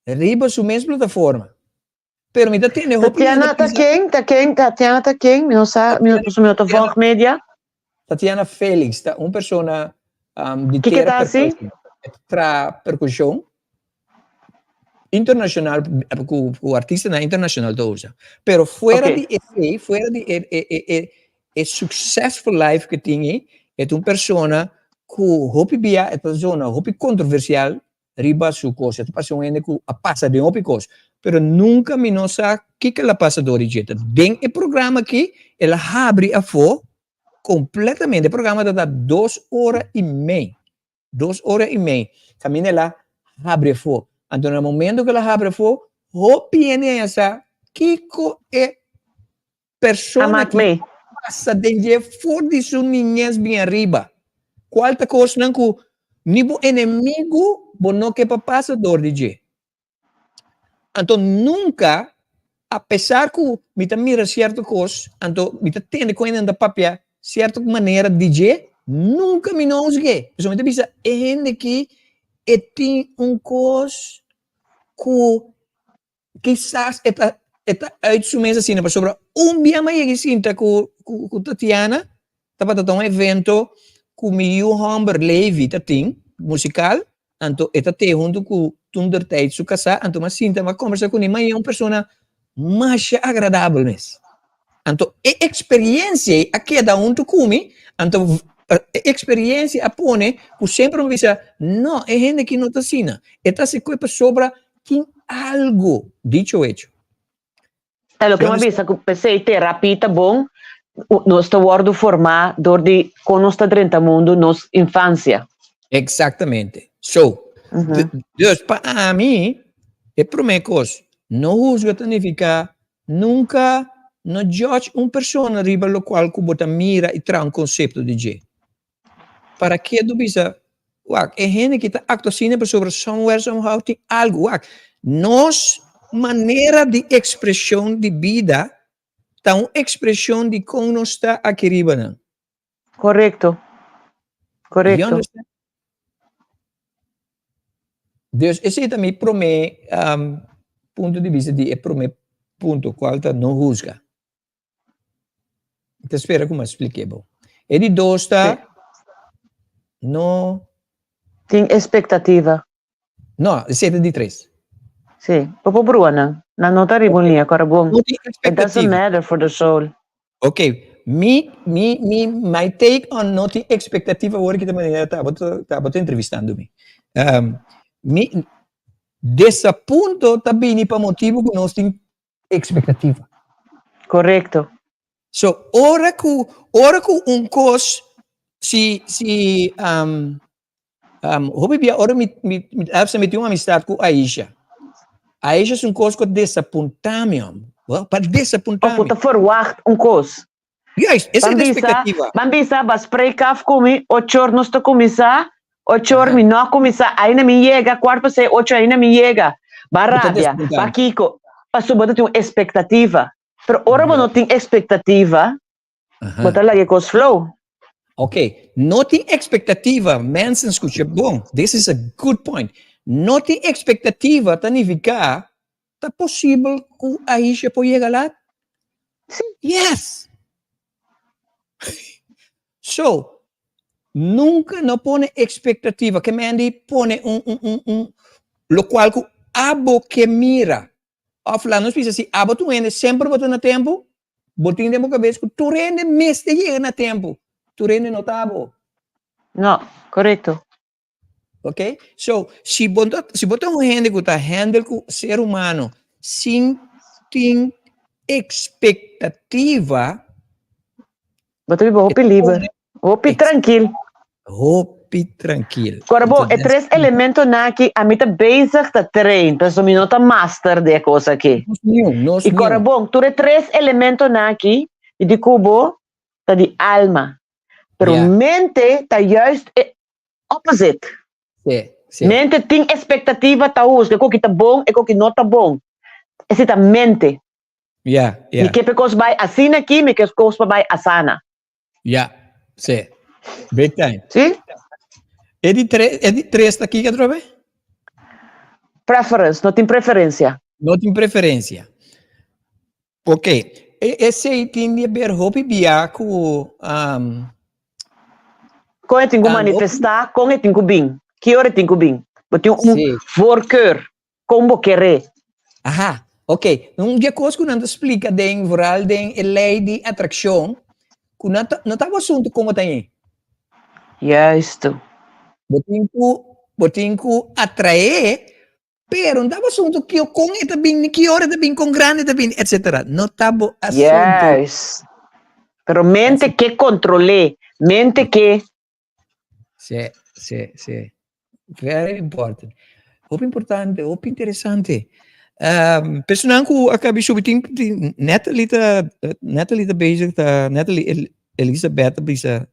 riba su mes plataforma. Pero mi ta tende hopi
hende
ta
Tatiana ta
bisa.
ken? Ta ken? Tatiana ta ken? Mi no sa, mi no, mi no ta volg media.
Tatiana Felix ta un persona um, di
Kiko
tera
ta hasi?
percusion. E ta traha percusion internacional ku, ku artistanan internacional ta usa. Pero fuera
Ok.
di esei, fuera di e, e, e, e, e successful life ku tin ei, e ta un persona ku hopi bia e ta zona hopi controversial riba su kos. E ta parse un hende ku a pasa den hopi kos, pero nunka mi no sa kiko el a pasa dor di dje. Ta den e programa aki el a habri afó kompletamente. E programa ta ta dos ora i mei, dos ora i mei, kaminda el a habri afó. Anto na momento ku el a habri afó, hopi hende a haña sa kiko e persona
Amak
ki
me.
pasa den dje for di su niñez bin ariba. Cual ta cosnan cu ni bo enemigo bo no ke pa pasa door di dje. Anto nunca, a pesar cu mi ta mira cierto cos, anto mi ta tende cu hende ta papia cierto manera di dje, nunca mi no huzgu'e. Pasobra mi ta bisa e hende ki e tin un cos cu Kisas e ta e ta uit su mes asina pasobra un bia mi a yega i sinta ku ku Tatiana tabata ta un evento ku mi yu hòmber Levi ta tin musikal anto e ta te huntu ku toentertijd su kasá anto mi a sinta mi a kombersá kuné mi a haña un persona masha agradabel mes. Anto e experiencia ei a keda huntu ku mi, anto e experiencia a pone ku semper mi bisa, no, e hende aki no ta asina, e ta hasi koe pasobra tin algo, dicho hecho.
Ta loke mi a bisa ku p'esei terapia ta bon, nos ta wòrdu formá dor di kon nos ta drenta mundu nos infansia.
Exactamente. So, dus pa ami, e promé kos, no husga ta nifiká Nunka no judge un persona riba lokual ku bo ta mira i traha un konsepto di dje. Para ke do bisa, wak, e hende ki ta aktua asina pasobra somewhere somehow tin algu. Wak, nos manera di ekspreshon di bida ta un ekspreshon di kon nos ta aki riba nan.
Korekto.
You
Korekto.
understand? Dus esei ta mi promé um, punto di bista di e promé punto, kual ta no husga. Mi ta spera ku mi a spliké bo. E di dos ta no
Tin expectativa.
No, esei ta di tres.
Sí, bo por brua nan. Nan no ta riba un liña, kòrda bon.
No tin
It doesn't
expectativa.
matter for the soul.
Ok, mi, mi, mi, my take on no tin expectativa awor ki ta manera ta bo ta bo ta entrevistando mi. Um, mi desapunto ta bini pa motibo ku nos tin expectativa.
Correcto.
So, ora ku, ora ku un kos, si, si, um, Um, hopi bia ora mi, mi, mi, mi tin un amistad ku Aisha. Aisha es un kos ku desapuntá mi, hom. Well, pa desapuntá
Of bo
mi.
ta verwacht un kos.
Juist, esa
Ban
es la
bisa,
expectativa.
ban bisa, ba spreek af ku mi, ochor nos ta kuminsá, ochor
Aha.
mi no a kuminsá, ainda mi yega, kwart pa sei ocho ainda mi yega. Ba
Bo ta
rabia,
desapuntá
ba
mi.
kiko, pasobra bo ta tin un expectativa. Pero ora bo no tin expectativa, Bo ta laga e kos flow.
Ok, no tin expectativa, mensen scucha bon, this is a good point. No tin ekspektativa ta nifiká ta posibel ku Aisha por yega lat?
Sí.
Yes! So, nunka no pone ekspektativa, ke men di pone un un un un lokual ku abo ke mira. Òf laat nos bisa si abo ta un hende semper bo ta na tempu, bo tin den bo kabes ku tur hende mester yega na tempu. Tur hende no ta abo.
No, korekto.
Ok, so si bo ta si bo ta un hende ku ta handle ku ser humano sin tin ekspektativa.
Bo ta biba hopi liber, hopi trankil.
Hopi trankil.
Kora bo, e tres elementonan aki ami ta bezig ta train, pasobra mi no ta master di e kos aki.
Nos niun, nos
I kora
niun.
bon, tur e tres elementonan aki, mi di ku bo ta di alma. Pero mente ta juist e opposite.
Sí, sí.
Mente tin expectativa ta husga e koki ta bon, e koki no ta bon. Esei ta mente.
Ya, ya.
Mi ke pa e kos bai asina aki, mi ke e kos pa bai asana.
Ya, sí. Big time.
Sí?
E di tres, e di tres ta kiko atrobe?
Preference, no tin preferencia.
No tin preferencia. Ok, e esei tin di haber hopi bia ku um,
Kon e tin ku
Ah,
manifestá, kon e tin ku bin, ki ora e tin ku bin. Bo tin un
Sí.
voorkeur, kon bo keré.
Aha, ok. Un di e kos ku nan ta splika den, vooral den e lei di atrakshon, ku nan ta, no ta bo asuntu kon bo ta hei.
Juisto.
Bo tin ku, bo tin ku atraé. Pero no ta bo asuntu kio kon e ta bin, ni ki ora e ta bin, kon grandi e ta bin, etcetera. No ta bo asuntu.
Yes. Pero mente ke kontrol'é, mente ke.
Sí, sí, sí. Very important. Hopi importante, hopi interesante. Um, personan ku a kabi subi tin, tin Natalie ta, Natalie ta bezig ta, Natalie El, Elizabeth ta bisa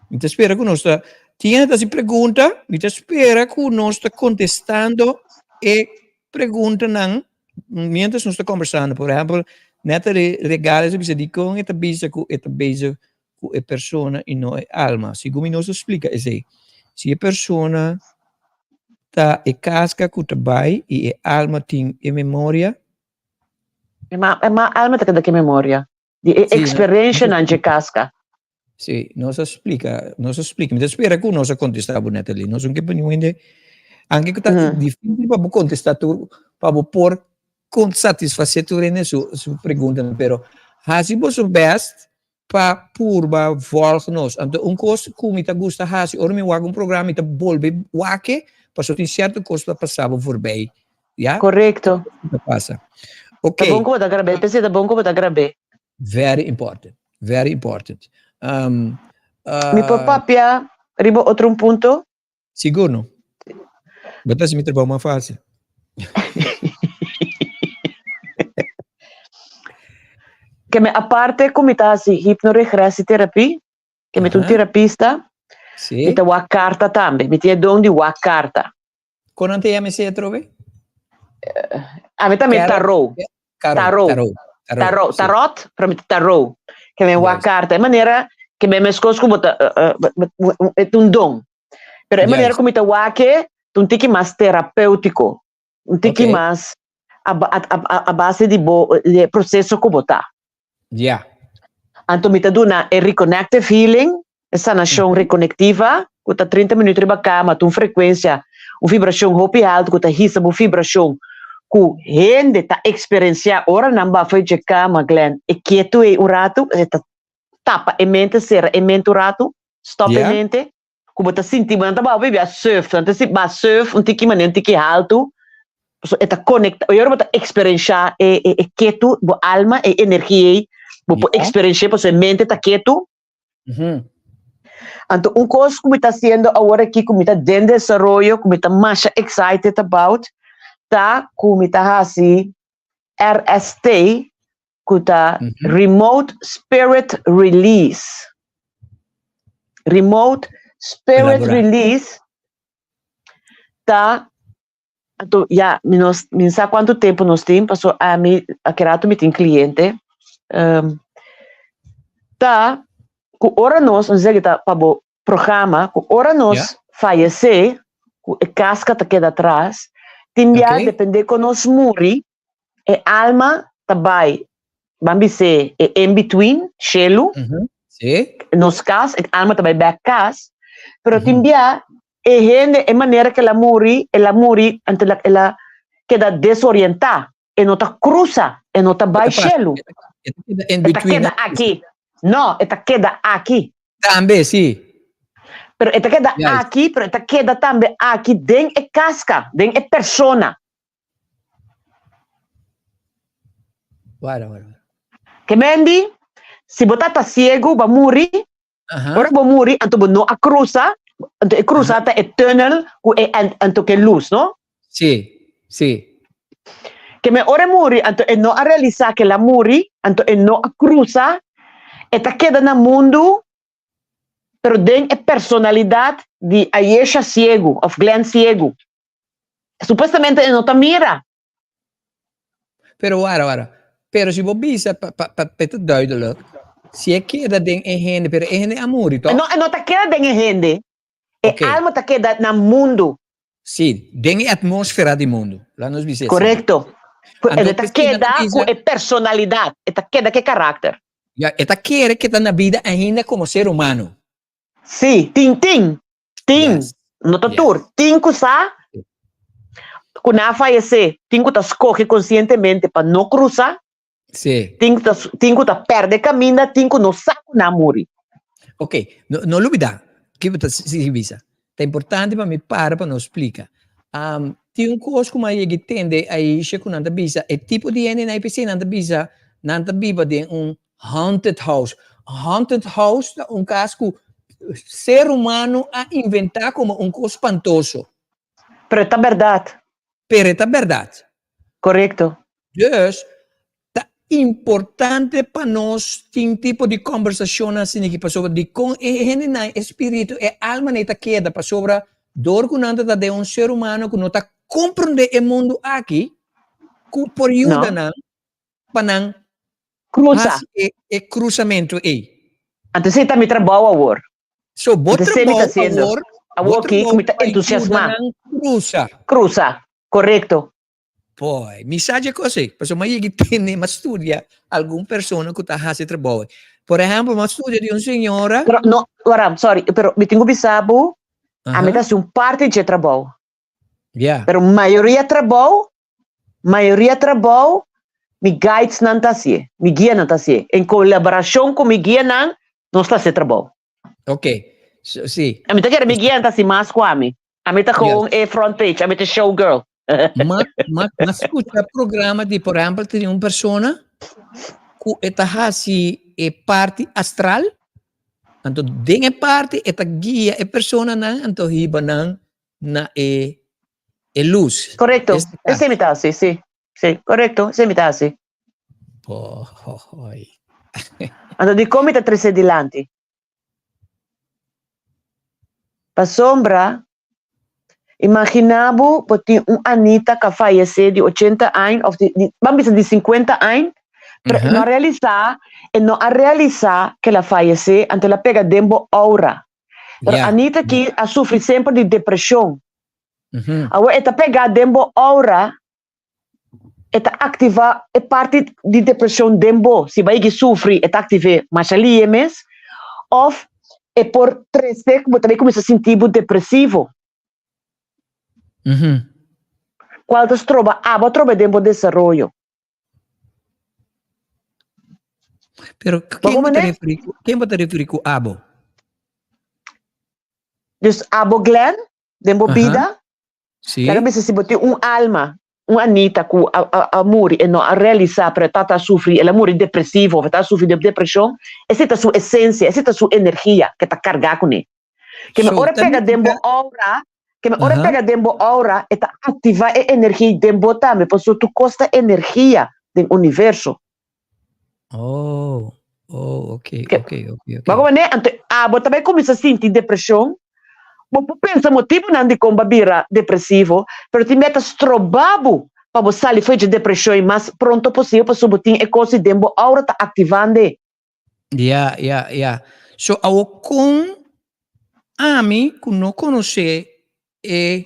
Mi ta spera ku nos ta tin ta hasi pregunta, mi ta spera ku nos ta kontestando e preguntanan mientras nos ta kombersando. Por ehèmpel, Natalie Regales a bisa dikon e ta bisa ku e ta bezig ku e persona i no e alma. Segun mi nos a splika esei. Si e persona ta e kaska ku ta bai i e alma tin e memoria.
E ma alma ta keda ku e memoria. Di e experiencianan dje casca.
Sí, nos a splica, nos a splica. Mi ta spera cu nos a contesta bo, Natalie. Nos no ke pa niun hende, anke cu ta dificil pa bo contesta tur, pa bo por con satisface tur hende su, su preguntanan, pero haci boso best pa purba volg nos. Anto un cos cu mi ta gusta haci ora mi wak un programa, mi ta bolbe wak e, pasobra tin cierto cos ta pasa bo voorbij. Ya?
Correcto.
Ta pasa. Ok.
Ta bon ku bo ta grab'é. P'esei ta bon ku bo ta grab'é.
Very important. Very important. Um,
uh, Mi por papia riba otro un punto?
Sigur no. Bo ta hasi mi trabou mas fácil.
Ke me aparte ku mi ta hasi hipnoregressietherapie, ke mi ta un terapista,
Sí.
mi ta wak karta tambe. Mi tin e don di wak karta.
Kon nan ta yama esei atrobe?
Ami tambe tarot.
Tarot.
Tarot. Tarot, pero mi ta tarot. Ke men wak karta. E manera ke men meskos ku bo ta e ta un don. Pero e manera ku mi ta wak e ta un tiki mas terapeutiko. Un tiki mas a base di bo di e proseso ku bo ta.
Ya.
Anto mi ta duna e reconnective healing, e sanashon rekonektiva, ku ta 30 minuut riba kama, ta un frekuensia, un vibrashon hopi haltu ku ta hisa bo vibrashon ku hende ta eksperensiá ora nan ba for dje kama, Glenn, e ketu ei un ratu, e ta tapa e mente, sera e mente un ratu, stòp e mente, ku bo ta sinti bo nan ta ba bibia surf, nan ta si ba surf un tiki manera un tiki haltu, pasobra e ta konekta, ora bo ta eksperenshá e e e ketu, bo alma, e energia ei, bo por eksperensh'é pasobra e mente ta ketu. Anto un kos ku mi ta hasiendo awor aki ku mi ta den desaroyo, ku mi ta masha excited about, ta ku mi ta hasi RST, ku ta Remote Spirit Release. Remote Spirit
Elabora.
Release ta anto ya mi no mi sa kuantu tempu nos tin paso ami aki rato mi tin kliente um, ta ku ora nos, nos ta pa bo programa ku ora nos
Ja.
fayesé. ku e kaska ta keda atras, tin bia depende kon nos muri, e alma ta bai, ban bis'é e in between, shelu, nos kas, e alma ta bai bèk kas, pero tin bia e hende e manera ku el a muri, el a muri anto el a keda desorientá, e no ta krusa, e no ta bai shelu, e ta keda aki, no, e ta keda aki.
Tambe, si.
Pero e ta keda aki, pero e ta keda tambe aki den e kaska, den e persona.
Wara, wara, wara.
Ke mendi, si bo tata siegu, bo a muri, ora bo muri, anto bo no a krusa, anto e krusa ta e tunnel ku e anto ke lus, no?
Si, si.
Ke men ora e muri, anto e no a realisá ke el a muri, anto e no a krusa, e ta keda na mundu, pero den e personalidat di Ayesha siegu òf Glenn siegu. Supuestamente e no ta mira.
Pero wara, wara. Pero si bo bisa pa pa pa pa ta duidelijk, si e keda den e hende, pero e hende a muri, toch?
No, e no ta keda den e hende. E alma ta keda na mundu.
Sí, den e atmósfera di mundu. Laat nos bisa asina.
Korekto.
Anto
E ta
p'esei nan
keda
ta
ku
bisa.
e personalidat, e ta keda ku e karakter.
Ya, e ta kere ke ta na bida ainda komo ser humano.
Sí, tin, tin, tin,
Yes,
no ta
yes.
tur, tin ku sa ku nan a fayesé, tin ku ta skohe konsientemente pa no krusa.
Sí.
Tin ku ta, tin ku ta perde kaminda, tin ku no sa ku nan muri.
Ok, no, no lubida, ki bo ta sigui bisa. Ta importante pa mi para pa nos splika. Um, tin un kos ku mi a yega tende Aisha ku nan ta bisa, e tipo di hende na IPC nan ta bisa, nan ta biba den un haunted house. Haunted house ta un kas ku ser humano a inventá komo un kos spantoso.
Pero e ta bèrdat.
Pero e ta bèrdat.
Korekto.
Dus, ta importante pa nos tin tipo di kòmbersashonnan asina aki, pasobra dikon e hendenan, e spiritu, e almanan ei ta keda, pasobra dor ku nan ta ta den un ser humano ku no ta komprondé e mundu aki, ku por yuda nan pa nan
Krusa.
hasi e e krusamentu ei.
Anto esei ta mi trabou awor.
So bo
Anto esei mi
trabou
ta hasiendo.
awor, bo
Awor aki ku
trabou
mi ta
pa yuda
entusiasmá.
nan krusa.
Krusa, korekto.
Boy, mi sa dje kos ei, pasobra mi a yega tene, mi a studia algun persona ku ta hasi trabou ei. Por ehèmpel, mi a studia di un señora.
Pero no, wara, sorry, pero mi tin ku bisa bo, ami ta hasi un parti dje trabou.
Ya.
Pero mayoria trabou, mayoria trabou, mi guidesnan ta hasié, mi guianan ta hasié. En kolaborashon ku mi guianan, nos ta hasi e trabou.
Ok, so, si.
Ami ta kere mi guianan ta hasi mas ku ami. Ami ta gewoon e front page, ami ta show girl.
Ma, ma, ma escucha programa di, por ejemplo, tin un persona ku e ta hasi e parti astral, anto den e parti e ta guia e personanan, anto hiba nan na e e luz.
Correcto,
Este caso.
esei mi ta hasi, si. Si, correcto, esei mi ta hasi.
Boy.
Anto dikon mi ta trese dilanti? Pasobra, imaginá bo bo tin un Anita ku a fayesé di ochenta aña òf di, di, ban bisa di sinkuenta aña, pero e no a realisá, e no a realisá ku el a fayesé, anto el a pega den bo oura. Pero Anita aki a sufri semper di depreshon. Awor e ta pega den bo oura, e ta aktivá e parti di depreshon den bo. Si bo a yega sufri, e ta aktiv'é masha lihe mes. Òf e por trese ku bo ta bai kuminsá sinti bo depresivo. Kual ta stroba abo atrobe den bo desaroyo.
Pero ken bo ta referí ku, ken bo ta referí ku abo?
Dus abo Glenn, den bo bida,
Sí.
Laga bisa si bo tin un alma, un Anita ku a, a, a muri e no a realisá, pero e tata a sufri, el a muri depresivo of e ta sufri di depreshon, esei ta su esensia, esei ta su energia ke ta kargá kuné. Ke me
So,
ora
ta
pega den bo
nifiká,
aura, ke me ora
aha,
pega den bo aura, e ta aktivá e energia den bo tambe, pasobra tur kos ta energia den universo.
Oh, oh, ok,
Ke,
ok, ok, ok.
Bako manera, anto abo ta bai kuminsá sinti depreshon, bo por pensa motibunan dikon bo a bira depresivo, pero tin meta stroba bo pa bo sali for dje depreshon ei mas pronto posibel pasobra bo tin e kos ei den bo aura ta aktivando.
Ya, ya, ya. So awo kon ami ku no konosé E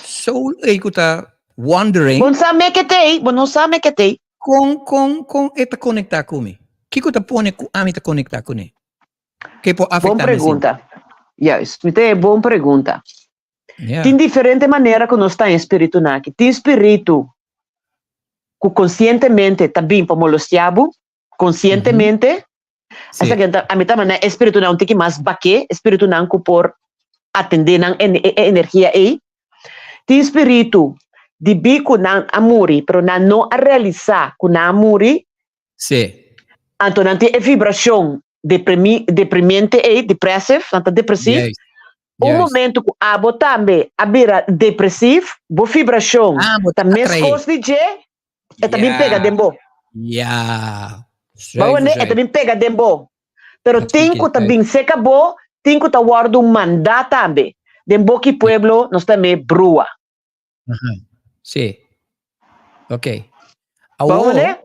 soul ei ku ta wandering.
Bo no sa me ke t'ei, bo no sa me ke t'ei.
Kon, kon, kon e ta konektá ku mi? Kiko ta pone ku ami ta konektá kuné? Ke por
Bon
afektá mi asina?
pregunta. Juist, mi ta e bon pregunta.
Ja.
Tin diferente manera ku nos ta haña spiritunan aki. Tin spiritu ku konsientemente ta bin pa molostiá bo, konsientemente.
Sí.
Esaki ta, ami ta manda e spiritunan un tiki mas baké, e spiritunan ku por atendé nan e, e energia ei. Tin spiritu dibí ku nan a muri, pero nan no a realisá ku nan a muri,
Sí.
Anto nan tin e vibrashon deprimi, deprimiente ei, depressive, nan ta depresief.
Juist.
Un
Juist.
momento ku abo tambe a bira depresief, bo vibrashon
Ah, bo
ta
ta atraé.
meskos di dje, e ta bin pega
Ja.
den bo.
Ja.
Bo
Zuiver,
wende, e ta
zuiver.
bin pega den bo. Pero
Dat
tin
speak
ku
it,
ta
juist.
bin seka bo, tin ku ta wòrdu mandá tambe. Den bo ki pueblo nos ta me brua.
Aha. Sí. Ok.
Bo
Awor,
wende?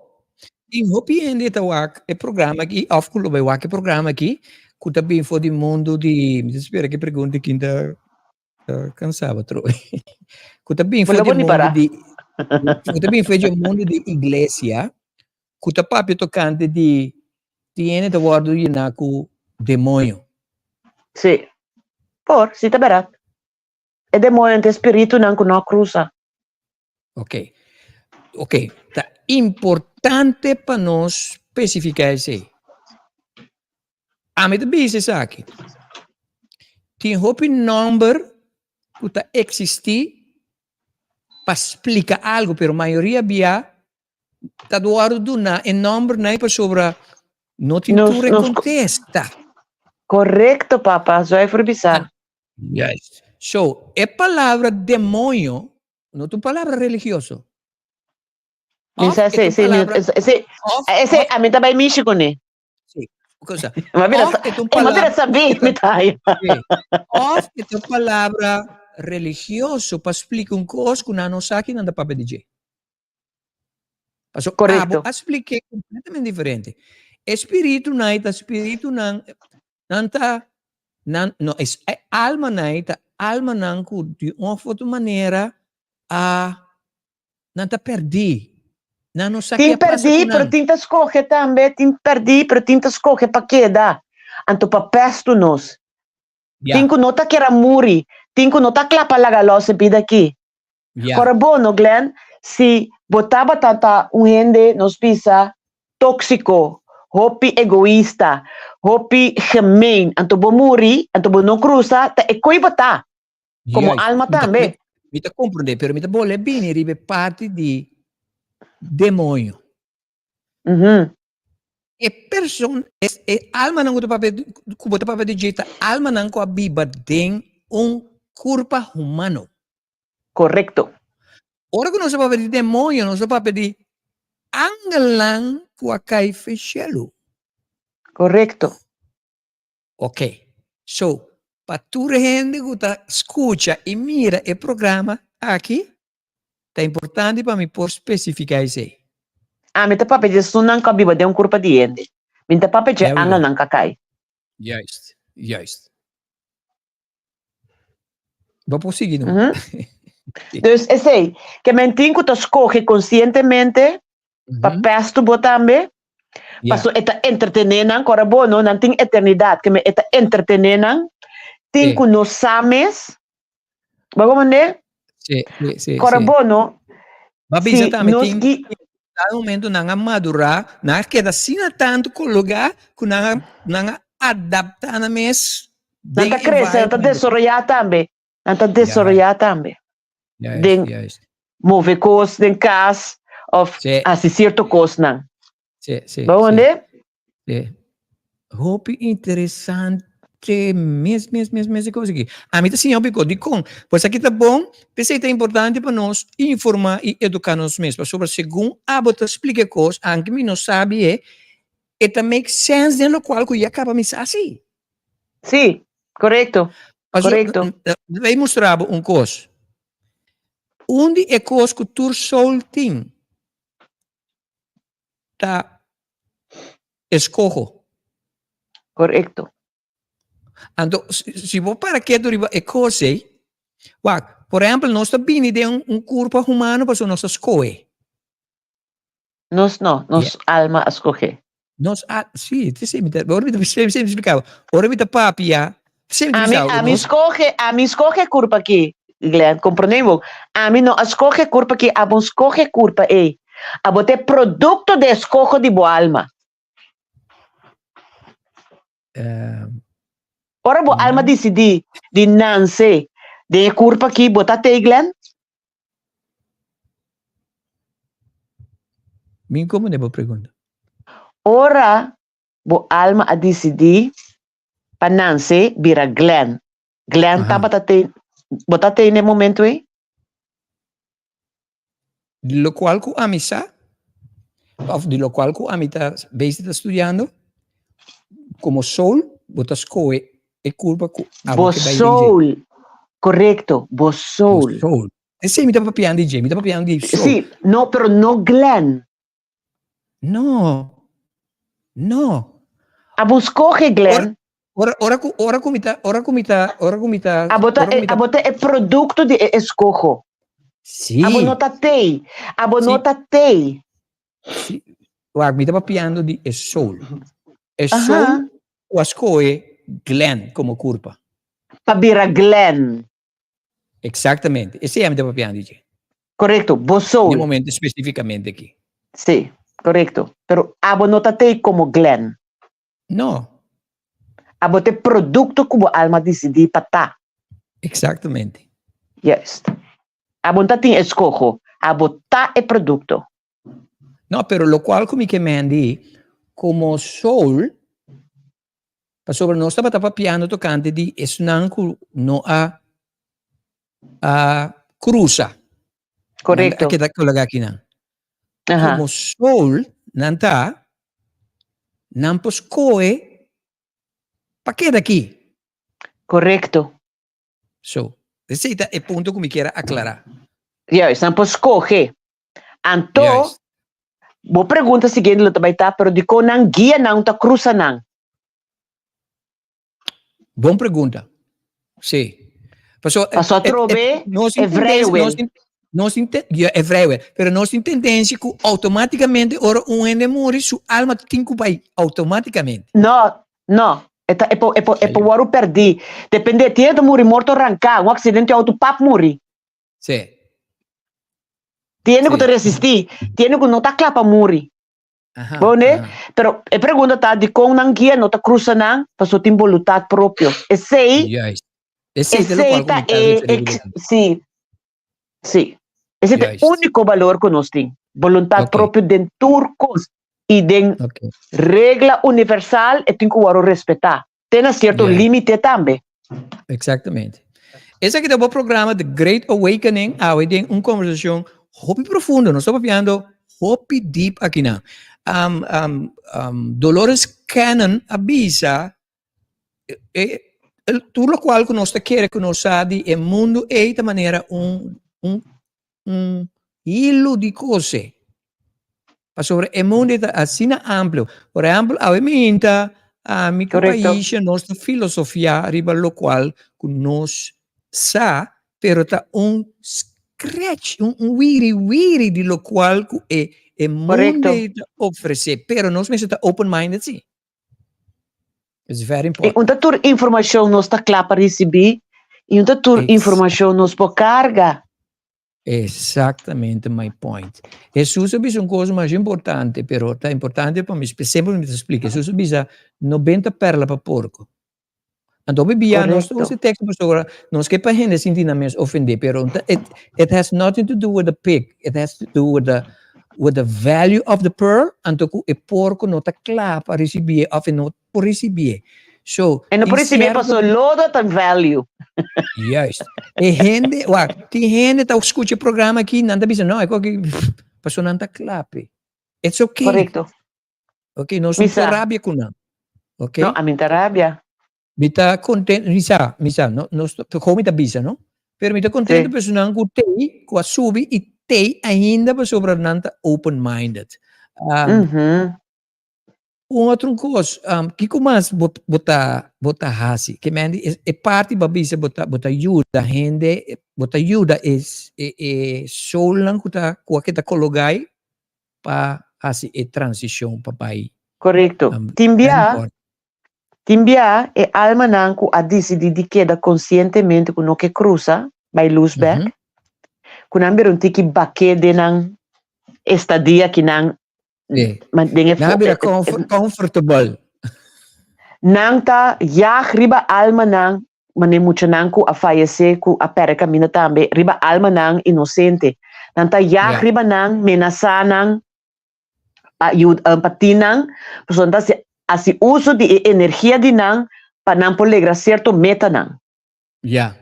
tin hopi hende ta wak e programa aki, of ku lo bai wak e programa aki, ku ta bin for di mundu di, mi ta spera ku e pregunta aki ta ta kansa bo atrobe. Ku ta bin
Bo
for
lo
di
bo ni
mundu
para.
di, ku ta bin for di mundu di iglesia, ku ta papia tokante di tin hende ta wòrdu yená ku demoño.
Sí. Por, sí ta bèrdat. E demoñonan ta e spiritunan ku no a krusa.
Ok. Ok, ta importante pa nos spesifiká esei. Ami ta bisa esaki. Tin hopi nòmber ku ta eksistí pa splika algu, pero mayoria bia ta wòrdu duná e nòmbernan ei pasobra no tin tur e kontesta.
Korekto, papa, zuiver bisa.
Juist. So, e palabra demoño no ta un palabra religioso.
Mi
Of
sa
e ta
sí,
un
sí, mi,
palabra
sí,
of
ese
of
a mi ta bai mishi kuné.
Sí, cosa.
Ma bira
Of
sa,
e ta un
eh, ma bira
palabra
sabí, mi ta haya.
Sí. Of e ta un palabra religioso pa splika un kos ku nan no sa ki nan ta papia di dje. Paso abo
Korekto.
a splik'é kompletamente diferente. E spiritunan ei ta spiritunan, nan ta, nan, no, es, e almanan ei ta almanan ku di un òf otro manera a, nan ta pèrdí. Nan no sa ke
Tin
a pasa
pèrdí,
ku
pero
nan.
tin ta skohe tambe, tin pèrdí, pero tin ta skohe pa keda. Anto pa pèstu nos.
Ya.
Tin ku no ta kier a muri, tin ku no ta kla pa laga lòs e bida akí.
Ya.
Ora bo no Glenn, si bo tabata ta un hende nos bisa tóxico, hopi egoista, hopi gemeen, anto bo muri, anto bo no cruza, ta e koe bo ta, como
Juist.
alma
Mi ta, mi,
tambe.
mi ta comprende, pero mi ta bolbe bini riba e parti di demoño.
Mhm.
E person, e, e almanan ku ta papia, ku bo ta papia di dje ta almanan ku a biba den un kurpa humano.
Korekto.
Ora ku nos a papia di demoño, nos a papia di angelnan ku a kai fe shelu.
Korekto.
Ok. So, pa tur hende ku ta skucha i mira e programa aki, ta importante pa mi por spesifiká esei.
Ami ta papia di esunnan ku a biba den un kurpa di hende. Mi ta papia dje
There we go.
angelnan ku a kai.
Juist, juist. Bo por sigui no.
Dus esei, ke men tin ku ta skohe konsientemente pa pèstu bo tambe, paso e ta entretené nan, ku ora bo no, nan tin eternidat, ke men e ta entretené nan, tin ku no sa mes, bo komprendé?
Sí, sí, sí.
Ku ora bo no,
Bo a bisa
si
tambe
nos
tin
gi
dado momento nan a madurá, nan a keda asina tantu kologá ku nan a nan a adaptá nan mes
Nan
den
ta krese, nan ta
environment.
desaroyá tambe. Nan ta desaroyá tambe.
Juist,
Den
juist.
move kos den kas òf
Sí.
hasi sierto kosnan.
Sí, sí,
Bo
sí.
wende?
Sí. Hopi interesante mes, mes, mes, mes e kos aki. Ami ta siña hopi kos. Dikon? Pues aki ta bon, p'esei ta importante pa nos informá i eduká nos mes. Pasobra segun abo ta splika e kos, anke mi no sabi e, e ta make sense den lokual ku ya kaba mi sa si.
Sí, korekto,
Pasobra,
korekto.
mi ta mustra bo un kos. Un di e kos ku tur soul tin ta eskoho.
Korekto.
Anto, si bo para ketu riba e kos ei, Wak, por ehempel, nos ta bini den un, un kurpa humano pasobra nos a skohe.
Nos no, nos alma a skohe.
Nos a, sí, te sí, mi ta, ora mi ta, sí, sí, mi explicaba. Ora mi ta papia, sí, mi ta
Ami,
bisa,
ami
nos,
skohe, ami skohe kurpa aki, Glenn, komprendé bo? Ami no a skohe kurpa aki, abo skohe kurpa ei. Abo ta e produkto di e skoho di bo alma.
eh,
Ora bo alma
no,
disidí di nanse den e kurpa aki, bo ta tei, Glenn?
Mi komo bo pregunta.
Ora bo alma a disidí pa nanse bira Glenn. Glenn tabata tei, bo ta tei na e momento ei?
Di lokual ku ami sa, òf di lokual ku ami ta bezig ta studiando, komo soul bo ta skohe e kurpa ku abo
Bo
ke bai den dje.
soul, korekto, bo
Bo
soul.
soul. Esei mi ta papiando di dje, mi ta papiando di soul.
Sí, no, pero no Glenn.
No, no.
Abo skohe Glenn.
Ora, ora ku, ora ku mi ta, ora ku mi ta, ora ku mi ta,
Abo ta,
ora ku mi ta.
abo ta e produkto di e eskoho.
Sí.
Abo no ta tei. Abo no
Sí.
ta tei.
Sí. Wak, mi ta papiando di e soul. E
Aha.
soul ku a skohe Glenn komo kurpa.
Pa bira Glenn.
Exactamente. Esei mi ta papiando di dje.
Korekto, bo soul.
Den momento spesifikamente aki.
Sí, korekto. Pero abo no ta tei komo Glenn.
No.
Abo ta e produkto ku bo alma disidí pa ta.
Exactamente.
Juist. Abo no ta tin eskoho, abo ta e produkto.
No, pero lokual ku mi ke mendi, komo soul, Pasobra nos tabata papiando tokante di esnan ku no a a krusa.
Korekto.
Nan a keda kolaga akinan.
Aha.
Komo soul nan ta, nan por skohe pa keda aki.
Korekto.
So, esei ta e punto ku mi kier a aklará.
Juist, nan por skohe. Anto,
Juist.
bo pregunta siguiente lo ta bai ta, pero dikon nan guia nan ta krusa nan?
Bon pregunta. Sí. Paso,
Paso atrobe
nos
e
tin tendencia,
vrijwel.
nos tin, nos tin te, ja, e vrijwel. Pero nos tin tendencia ku automáticamente ora un hende muri, su alma tin ku bai automáticamente.
No, no. E ta, e por, e por, e por wòrdu pèrdí. Depende, tin hende ta muri morto ranká, un aksidente di outo, pap muri.
Sí.
Tiene ku ta resistí, tiene ku no ta kla pa muri.
Aha,
Bo ne?
aha.
Pero e pregunta ta dikon nan guia no ta krusa nan pasobra tin boluntat propio. Esei,
Juist. Esei ta lokual
esei
ku
ta
mi ta
e,
referí
ex,
durante.
sí, sí. Esei ta e
Juist.
úniko balor ku nos tin. Boluntat
Ok.
propio den tur kos i den
Ok.
regla universal e tin ku wòrdu respetá. Te na cierto
Yeah.
limite tambe.
Exactamente. Esaki ta bo programa The Great Awakening, awe den un conversacion hopi profundo, nos ta papiando hopi deep akinan. Um, um, um, Dolores Cannon a bisa, eh, eh, tur locual cu nos ta kere cu nos sa di e mundo ei ta manera un, un, un hilo di cose. Pasobra e mundo ta asina amplio. Por ehempel, awe minta ami ku
Correcto.
Aisha nos ta filosofia riba lokual ku nos sa, pero ta un scratch, un, un wiri wiri di lokual ku e e mundo
Correcto.
ta ofrece. Pero nos mester ta open minded si. It's very
I
important.
un ta tur informacion nos ta kla pa ricibi i un ta tur
Exact.
informacion nos por carga.
Exactamente my point. Jesus a bisa un cosa mas importante, pero ta importante pa mi, semper mi ta splica. Jesus a bisa, no benta perla pa porco. Anto mi bia nos
Correcto.
usa teksto pasobra nos ke pa hende sinti nan mes ofende, pero it, it has nothing to do with the pig, it has to do with the with the value of the pearl, anto ku e porco no ta kla pa risibié of e no por risibié. So,
E no por
tin
risibié
cierto
paso lodo ta value.
Juist. E hende, wak, tin hende ta skucha e programa aki, nan ta bisa, no, e koki, paso nan ta kla p'e. It's okay.
Correcto.
Ok, nos no
Mi
ta
sa.
rabia ku nan. Ok?
No, ami ta rabia.
Mi ta contento, mi sa, mi sa, no, no, gewoon mi ta bisa, no? Pero mi ta contento
Sí.
personan ku tei, ku a subi i tei ainda pasobra nan ta open-minded. Um,
Mhm.
Un otro kos, kiko mas bo ta hasi? Ke men e parti bo a bisa bo ta yuda hende, bo ta yuda e soulnan ku ta ku ta kologá pa hasi e transishon pa bai.
Korekto. Tin bia, tin bia e almanan ku a disidí di keda konsientemente ku no ke krusa, bai lus bèk. Ku nan bira un tiki baké den nan estadia ku nan den e
Nan bira comfortable.
Nan ta jag riba almanan, mane muchanan ku a fayesé, ku a pèrdè kaminda tambe, riba almanan inosente. Nan ta jag riba nan, menasá nan, pa yuda, pa tin nan, pasobra nan ta hasi uso di e energia di nan pa nan por logra sierto metanan.
Ja.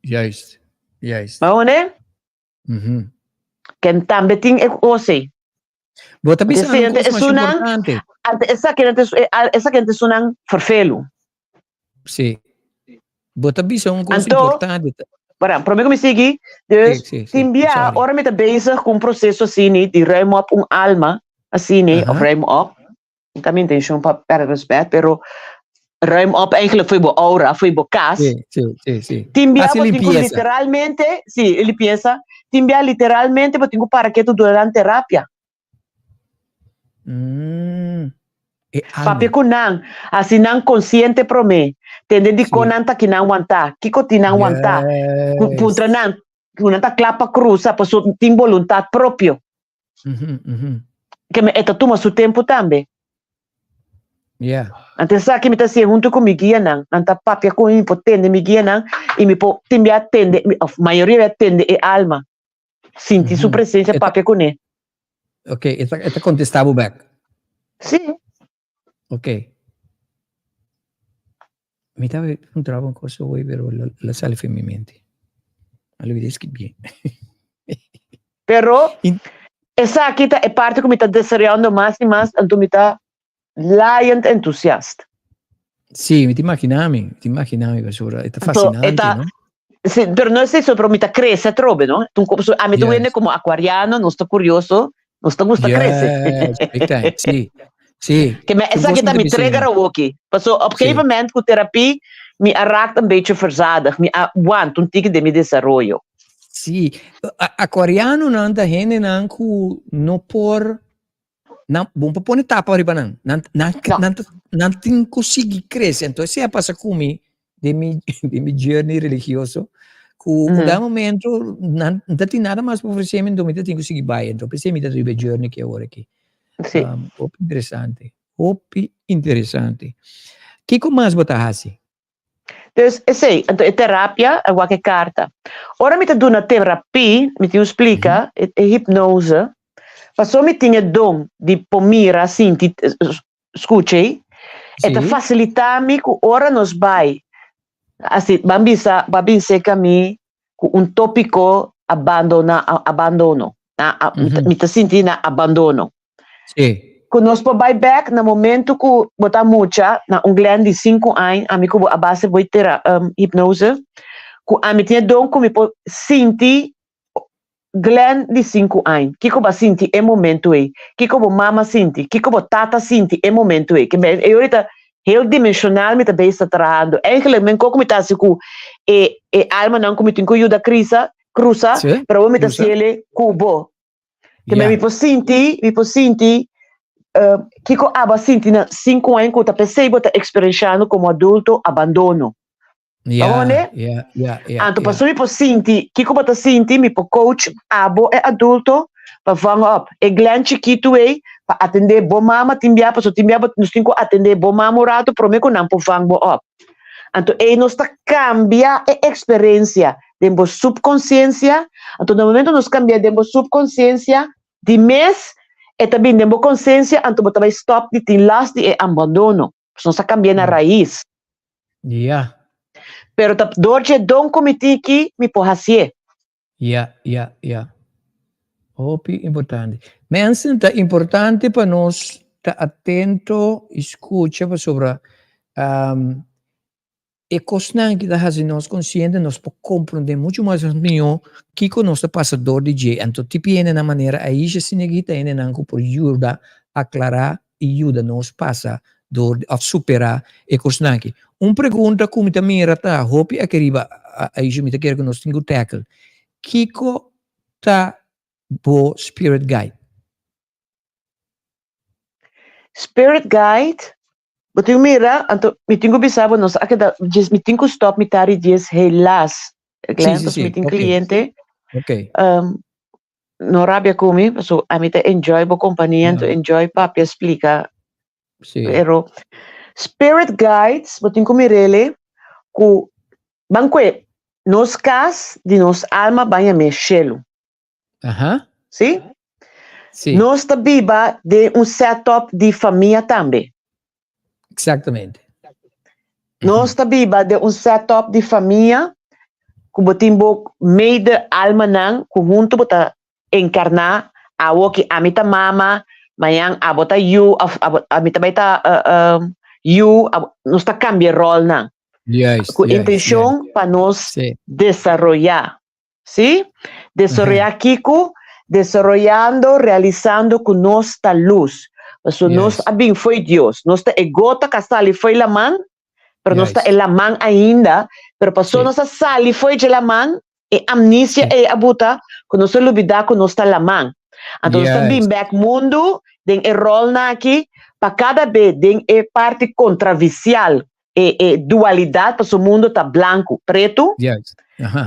Juist. Juist.
Maar ne? Ken tambe tin e ose.
Bo ta bisa
Ante
un kos mas importante.
Ante esaki ante esunnan ferfelu.
Si. Bo ta bisa un kos
Anto,
importante.
Para, promé ku mi sigui, dus,
Si.
tin bia,
Sorry.
ora mi ta bezig ku un proseso asina, di ruim op un alma, asina, of ruim op, no ta mi intenshon pa pèrdè rèspèt, pero ruim op eigenlijk for bo aura, for bo kas.
Si, si, si, si.
Tin bia
Hasi
bo tin ku
limpiesa.
Literalmente, si, limpiesa, tin bia literalmente bo tin ku para ketu durante terapia.
E alma.
Papia ku nan, hasi nan konsiente promé, tende di kon nan ta kinan wantá, kiko tin nan wantá, puntra nan, ku nan ta kla pa krusa, paso tin boluntat propio. Ke me e ta tuma su tempu tambe. Anto esaki mi ta hasié huntu ku mi guianan, nan ta papia ku mi, mi por tende mi guianan i mi por tin bia tende, òf mayoria bia tende e alma, sinti su presensia, papia kuné.
Ok, e ta kontestá bo bèk.
Si.
Ok. Mi tabata puntra bo un kos hoy, pero el a sali for mi mente. A lubidé skibí.
Pero esaki ta e parti ku mi ta desaroyando mas i mas, anto mi ta laaiend enthousiast.
Si, mi ta imaginá mi, mi ta imaginá mi, pasobra e ta
Anto,
fasinante,
e ta,
no?
Si, pero no es eso, pero mi ta krese atrobe, no? So, ami ta wende komo akuariano, nos ta kurioso, nos ta gusta krese.
Yes, big time, si.
Ke me,
Tur
esaki
kos
ta
mi ta
mi
bisa
trigger
mi.
awoki. Paso op gegeven moment ku terapia, mi a raakt een beetje verzadigd. Mi a wanta un tiki den mi desaroyo.
Si, akuarianonan ta hendenan ku no por nan bon pa pone tapa riba nan. Nan
No.
nan tin ku sigui krese. Anto esei a pasa ku mi den mi journey religioso ku un dado momento nan no ta tin nada mas pa ofresé mi, anto mi ta tin ku sigui bai. Anto p'esei mi ta riba e journey ki awor aki. Hopi interesante, hopi interesante. Kiko mas bo ta hasi?
Dus esei, anto e terapia, a wak e karta. Ora mi ta duna terapia, mi tin ku splika, e hipnose, pasobra mi tin e don di por mira, sinti, skucha ei, e ta fasilitá mi ku ora nos bai, asi, ban bisa, bo a bin serka mi ku un tópiko abandona, abandono. Mi ta sinti na abandono. Ku nos por bai bèk na momento ku bo ta mucha, na un Glenn di 5 aña, ami ku bo a base bo tera hipnose, ku ami tin e don ku mi por sinti Glenn di 5 aña. Kiko bo a sinti e momento ei? Kiko bo mama sinti? Kiko bo tata sinti e momento ei? Ke men, e ahorita heel dimensional mi ta bezig ta trahando. Eigenlijk men koko mi ta hasi ku e almanan ku mi tin ku yuda krisa, krusa, pero awor mi ta
Krusa.
hasiele ku bo. Ke men mi por sinti kiko abo a sinti na 5 aña ku ta p'esei bo ta eksperenshando komo adulto abandono. Awor, Anto paso mi por sinti, kiko bo ta sinti, mi por coach abo e adulto pa vang op. E Glenn chikitu ei, pa atendé bo mama tin bia, paso tin bia bo nos tin ku atendé bo mama un rato promé ku nan por vang bo op. Anto ei nos ta kambia e eksperensia den bo subkonsiensia, anto na momento nos kambia den bo subkonsiensia, di mes e ta bin den bo konsiensia, anto bo ta bai stop di tin last di e abandono. Nos ta kambia na rais. Pero ta dor dje don ku mi tin aki, mi por hasié.
Ja. Hopi importante. Mensen, ta importante pa nos ta atento i skucha pasobra e kosnan ku ta hasi nos konsiente, nos por komprondé muchu mas mihó kiko nos ta pasa dor di dje. Anto tipo hendenan manera Aisha Sinegui ta hendenan ku por yuda aklará. i yuda nos pasa dor òf superá e kosnan aki. Un pregunta ku mi ta mira ta hopi aki riba, Aisha, mi ta kere ku nos tin ku tackle. Kiko ta bo spirit guide?
Spirit guide, bo tin ku mira, anto mi tin ku bisa bo nos a keda djes, mi tin ku stop mitad di djes helaas. Glenn, pasobra mi tin cliente. No rabia ku mi, pasobra ami ta enjoy bo kompania, anto enjoy papia splika. Pero spirit guides, bo tin ku mir'ele ku ban kue nos kas di nos alma ban yam'é shelu. Sí?
Sí.
Nos ta biba den un setup di famia tambe.
Exactamente.
Nos ta biba den un setup di famia ku bo tin bo mede almanan ku huntu bo ta enkarná awo ki ami ta mama, mañan abo ta yu of abo ami ta bai ta yu, nos ta kambia rolnan. Ku intenshon pa nos desaroyá. Sí? Desaroyá kiko? Desaroyando, realisando ku nos ta lus. Pasobra nos a bin fo'i Dios. Nos ta e gota ku a sali fo'i laman, pero nos ta e laman ainda. Pero pasobra nos a sali fo'i dje laman, e amnesia ei a buta ku nos a lubidá ku nos ta laman. Anto nos ta bin bèk mundu den e ròlnan aki pa kada be den e parti kontravisial e e dualidad pasobra mundo ta blanco, preto.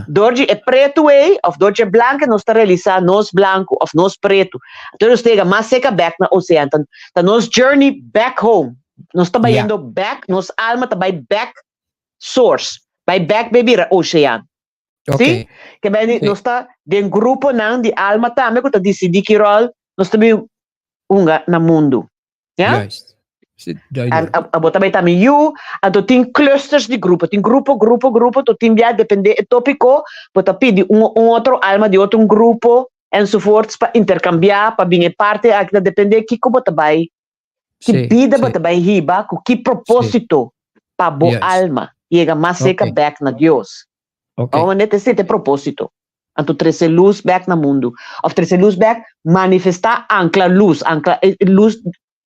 Door di e preto ei of door di e blanco nos ta realisa nos blanco of nos preto. Entonces nos ta yega mas cerca bek na ocean. Ta, ta nos journey back home. Nos ta bayendo back, nos alma ta bay back source, bay back bay bira ocean. Sí? Ke bay nos ta den gruponan di alma tambe ku ta disidi ki rol nos ta bin hunga na mundo. Ja?
Juist. Sí, duidelijk.
En abo ta bay ta mi yu, anto tin clusters di grupo, tin grupo, grupo, grupo, to tin bia depende e topico, bo ta pidi un, un otro alma di otro un grupo, enzovoorts, pa intercambia, pa bin e parte aki, ta depende kiko bo ta bay, ki bida bo ta bay hiba, ku ki proposito pa bo alma yega mas cerca bek na Dios. Awor manera ta esei ta e propósito. Anto trese lus bek na mundu. Òf trese lus bek, manifestá, ankla lus, ankla e lus,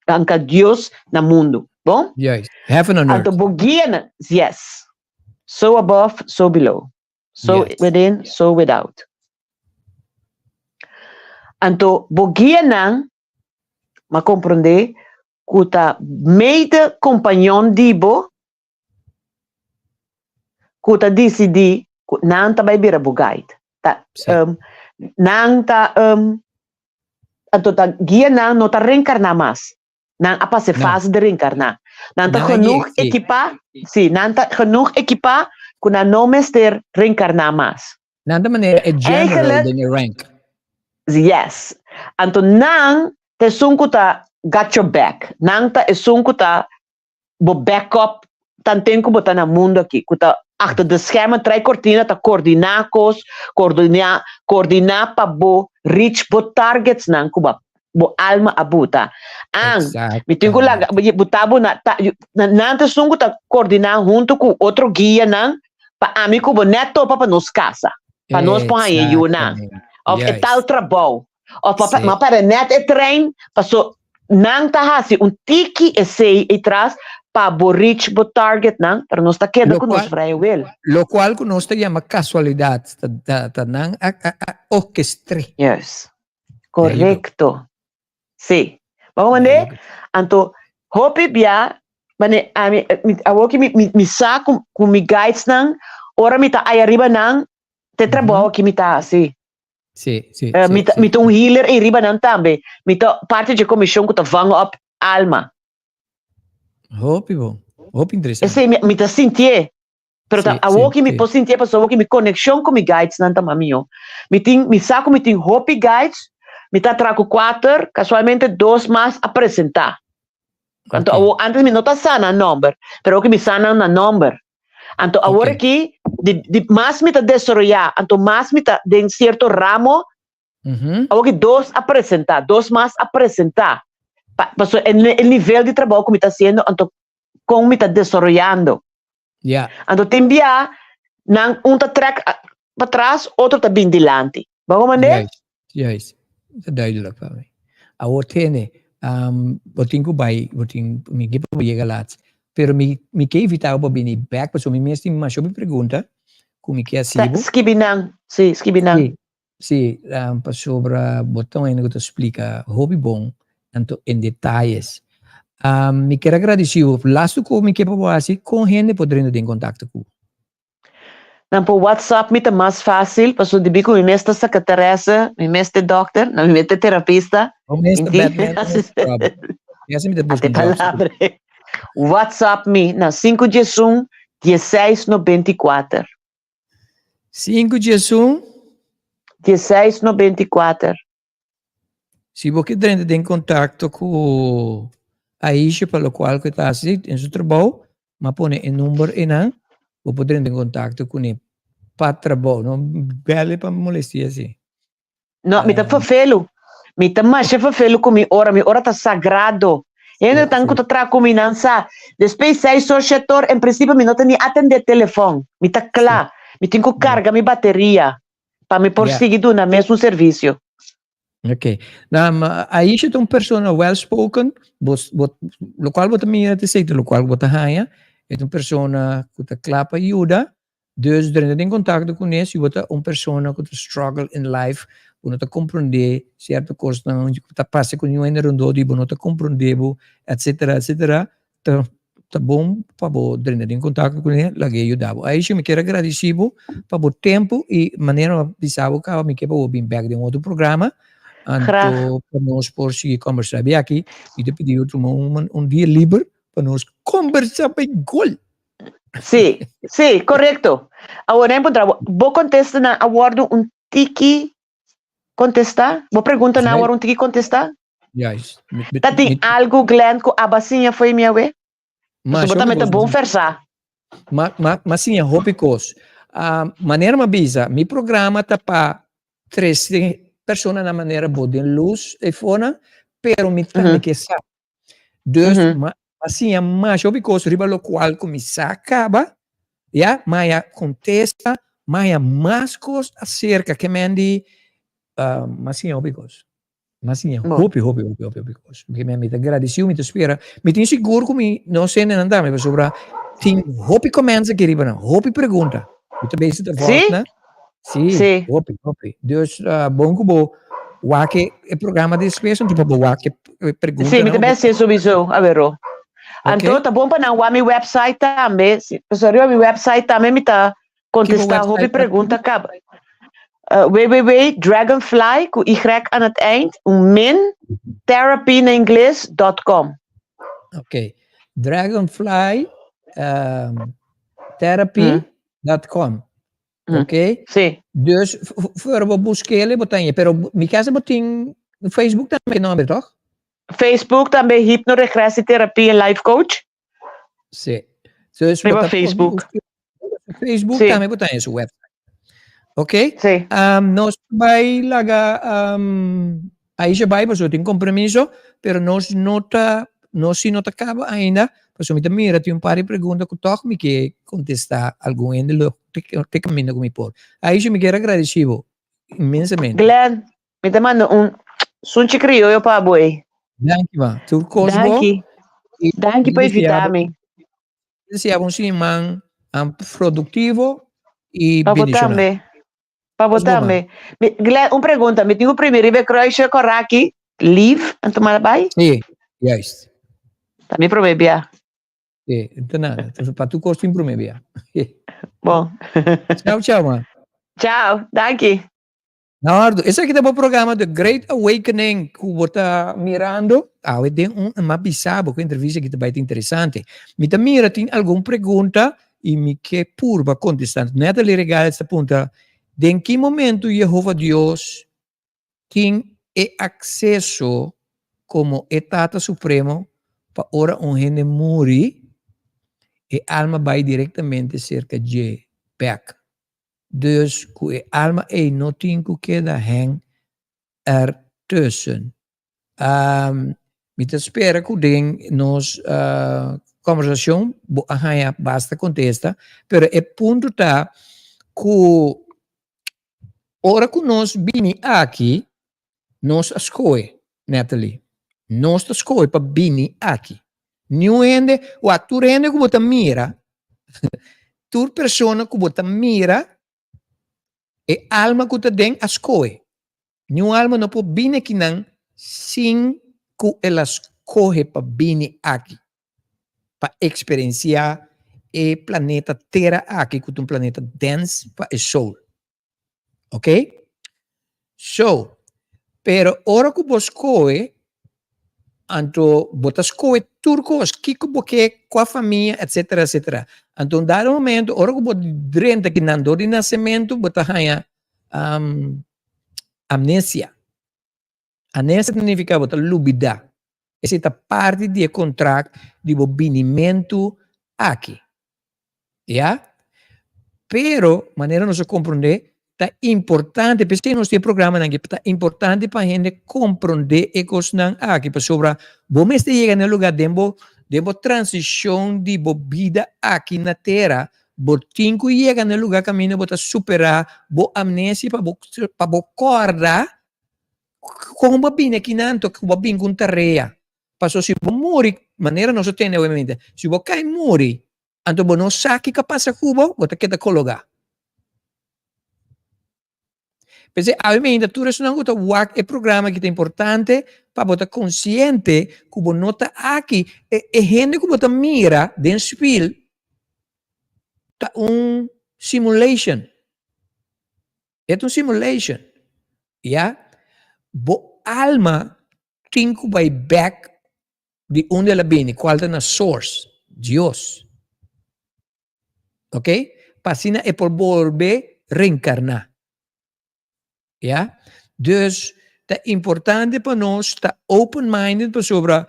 ankla Dios na mundu. Bon?
Juist. Heaven on
Anto
earth.
bo guianan, yes. So above, so below. So within, so without. Anto bo guianan, m'a komprondé ku ta mede kompañon di bo ku ta disidí ku nan ta bai bira bo guide. Ta, nan ta, anto ta guia nan no ta reenkarná mas. Nan a pasa e fase di reenkarná. Nan ta genoeg ekipá, sí, nan ta genoeg ekipá ku nan no mester reenkarná mas.
Nan ta manera e general den e rank.
Yes. Anto nan ta esun ku ta got your back. Nan ta esun ku ta bo backup tanten ku bo ta na mundo aki, ku ta achter de schermen trai kortina ta koordiná kos, koordiná, koordiná pa bo reach bo targetsnan ku bo bo alma a buta. An, mi tin ku laga buta bo na ta nan ta esun ku ta koordiná huntu ku otro guianan pa ami ku bo net topa pa nos kasa, pa nos por haña yunan, òf e tal trabou. Of pa ma para net e trein, paso nan ta hasi un tiki esei ei tras pa bo reach bo target nan, pero nos ta keda ku nos vrije wil.
Lokual ku nos ta yama kasualidat, ta ta ta nan a a a orkestr'é.
Juist. Korekto. Sí. Bo a komprendé? Anto hopi bia mane ami awor ki mi mi sa ku ku mi guides nan ora mi ta aya riba nan te trabou aki mi ta hasi.
Sí, sí,
Eh,
sí,
mi ta,
sí.
mi ta un healer ei riba nan tambe. Mi ta parte dje comisión ku ta vang op alma.
Hopi bon. Hopi interesante.
Esei mi, mi ta sintié. Pero ta awo ki mi por sintié pasobra awo ki mi conexión ku mi guides nan ta mas mihó. Mi tin, mi sa ku mi tin hopi guides, mi ta traha ku kuater, casualmente dos mas a presentá. Anto awo antes mi no ta sa nan nomber, pero awo ki mi sa nan na nomber. Anto awor aki di di mas mi ta desaroyá, anto mas mi ta den sierto ramo, awor ki dos a presentá, dos mas a presentá. Pa pasobra e e nivel di trabou ku mi ta hasiendo, anto kon mi ta desaroyando. Anto tin bia nan un ta trèk patras, otro ta bin dilanti. Bo a komand'é?
Juist, juist. Ta duidelijk pa mi. Awor tene. Bo tin ku bai, bo tin, mi ke pa bo yega laat. Pero mi, mi ke invitá bo pa bini bèk pasobra mi mes tin masha hopi pregunta ku mi ke hasi bo.
Skibi nan, si, skibi nan.
Si, si, pasobra bo ta un hende ku ta splika hopi bon, anto en detayes. Mi kier a gradisí bo. Lastu ku mi ke pa bo hasi, kon hende por drenta den kontakto ku bo?
Nan por WhatsApp mi ta mas fácil, pasobra debí ku mi mes ta secretaresse, mi mes ta dokter, no, mi mes ta terapista.
Bo mes ta Batman, bo mes ta Robin. Mi hasi mi ta buska
un job. WhatsApp mi na sinku diesun, dieseis nobenta i kuater.
Sinku diesun.
Dieseis nobenta i kuater.
Si bo ke drenta den kontakto ku Aisha pa lokual ku e ta hasi den su trabou, m'a pone e number einan, bo por drenta den kontakto kuné pa trabou, no bèl'e pa molestia si.
No, mi ta ferfelu. Mi ta masha ferfelu ku mi ora. Mi ora ta sagrado. Hende tan ku ta traha ku mi nan sa. Despues seis or, shete or, en prinsipio mi no ta ni atendé telefòn. Mi ta kla. Mi tin ku karga mi bateria. Pa mi por sigui duna mesun servicio.
Ok. Na, Aisha ta un persona well spoken, bo, bo, locual bo ta mira ta esei, locual bo ta haña, e ta un persona cu ta cla pa yuda, dus drenta den contacto cune si bo ta un persona cu ta struggle in life, bo no ta comprende cierto cosnan cu ta pasa cu niun hende rondó di bo no ta comprende bo, etcetera, etcetera, Ta ta bon pa bo drenta den kontakto kuné, laga e yuda bo. Aisha, mi kier a gradisí bo pa bo tempu i manera mi a bisa bo kaba mi ke pa bo bin bèk den otro programa, anto pa nos por sigui kòmbersá. Bia aki mi ta pidi bo tuma un un dia liber pa nos kòmbersá pa e gol.
Sí, sí, korekto. Awor nan puntra bo, bo kontestanan a wòrdu un tiki kontestá? Bo preguntanan a wòrdu un tiki kontestá?
Juist.
Ta tin algu, Glenn, ku aba siña fo'i mi awe?
Ma
Pasobra bo tambe ta bon versá.
Ma, ma, ma siña hopi kos. Ah, manera mi a bisa, mi programa ta pa trese personanan manera bo den lus eifonan, pero mi tambe ke sa. Dus, ma, ma siña masha hopi kos riba lokual ku mi sa kaba, ya, ma ya kontesta, ma ya mas kos aserka ke men di, ah, ma siña hopi kos. M'a siña hopi, hopi, hopi, hopi, hopi kos. Mi, mi ta gradisiu, mi ta spera. Mi tin sigur ku mi no sende nan tambe, pasobra tin hopi comments aki riba nan, hopi pregunta. Mi ta bezig ta volg nan. Sí,
Sí.
hopi, hopi. Dus uh, bon ku bo wak e programa despues, anto pa bo wak e pregunta.
Sí, mi ta best sowieso, a ver. Anto ta bon pa nan wak mi website tambe. Sí, pasobra riba mi website tambe mi ta Contesta hopi pregunta kaba. Uh, www.dragonfly ku Y aan het eind, un min, therapy na ingles, dot com.
Ok. Dragonfly um, therapy dot com. Ok?
Sí.
Dus voor bo buskele bo tanje, pero mi casa bo tin Facebook tambe nombre, toch?
Facebook tambe Hypnoregressieterapie en Life Coach.
Sí. Dus
Riba Facebook.
Facebook
sí.
tambe bo ta su website. Ok?
Sí.
Nos bai laga um, Aisha bai pasobra tin compromiso, pero nos no ta nos si no ta caba ainda, pasobra mi ta mira tin un par di pregunta cu toch mi ke contesta algun hende lo te, te caminda cu mi por. Aisha, mi kier agradeci bo inmensamente.
Glenn, Mi ta manda un sunchi crioyo pa bo ey.
Danki ma. Tur kos bo.
Danki. Danki pa invita mi.
Desea bo un siman productivo y
Pa bo
bendicionado.
tambe. Pa bo
Kos bo ma.
tambe. Mi, Glenn, un pregunta. Mi tin ku primi riba e kruisje koraki, leave, en tuma bai?
Sí, juist.
Ta mi prome bia.
Sí, ta nada. Pa tur kos tin prome bia.
Bon.
Ciao, ciao ma.
Ciao, danki.
Nardo, esaki ta bo programa The Great Awakening ku bo ta mirando. Awe den un m'a bisa bo ku entrevista aki ta bai ta interesante. Mi ta mira tin algun pregunta i mi ke purba kontestá. Natalie Regales ta puntra, Den ki momento Yehova Dios tin e akseso komo e Tata Supremo pa ora un hende muri e alma bai direktamente serka dje bèk? Dus ku e alma ei no tin ku keda hèng ertussen. Mi ta spera ku den nos kòmbersashon bo a haña basta kontesta, pero e punto ta ku ora ku nos bini aki, nos a skohe, Natalie. Nos ta skohe pa bini aki. Niun hende, wak, tur hende ku bo ta mira, tur persona ku bo ta mira, e alma ku ta den a skohe. Niun alma no por bini akinan sin ku el a skohe pa bini aki, pa eksperensiá e planeta Tera aki ku ta un planeta dens pa e soul. Ok? So, pero ora ku bo skohe, anto bo ta skohe tur kos, kiko bo ke, kua famia, etsetera, etsetera. Anto un dado momento, ora ku bo drenta kinan dor di nasementu, bo ta haña amnesia. Amnesia ta nifiká bo ta lubidá. Esei ta parti di e kontrakt di bo binimentu aki. Ya? Pero, manera nos a komprondé, ta importante, p'esei nos tin e programanan aki, ta importante pa hende komprondé e kosnan aki, pasobra bo mester yega na e lugá den bo, den bo transishon di bo bida aki na tera, bo tin ku yega na e lugá kaminda bo ta superá bo amnesia pa bo, pa bo kòrda Kon bo a bini akinan anto ku bo a bini ku un tarea? Pasobra si bo muri, manera nos a tende awe, si bo kai muri, anto bo no sa kiko a pasa ku bo, bo ta keda kologá. P'esei awe meinta tur esunnan ku ta wak e programa aki ta importante pa bo ta konsiente ku bo no ta aki. E hende ku bo ta mira den spil ta un simulation. E ta un simulation, ya. Bo alma tin ku bai bek di unda el a bini, kual ta na source, Dios. Ok? Pa asina e por bolbe reenkarná. Ya. Dus ta importante pa nos ta open minded pasobra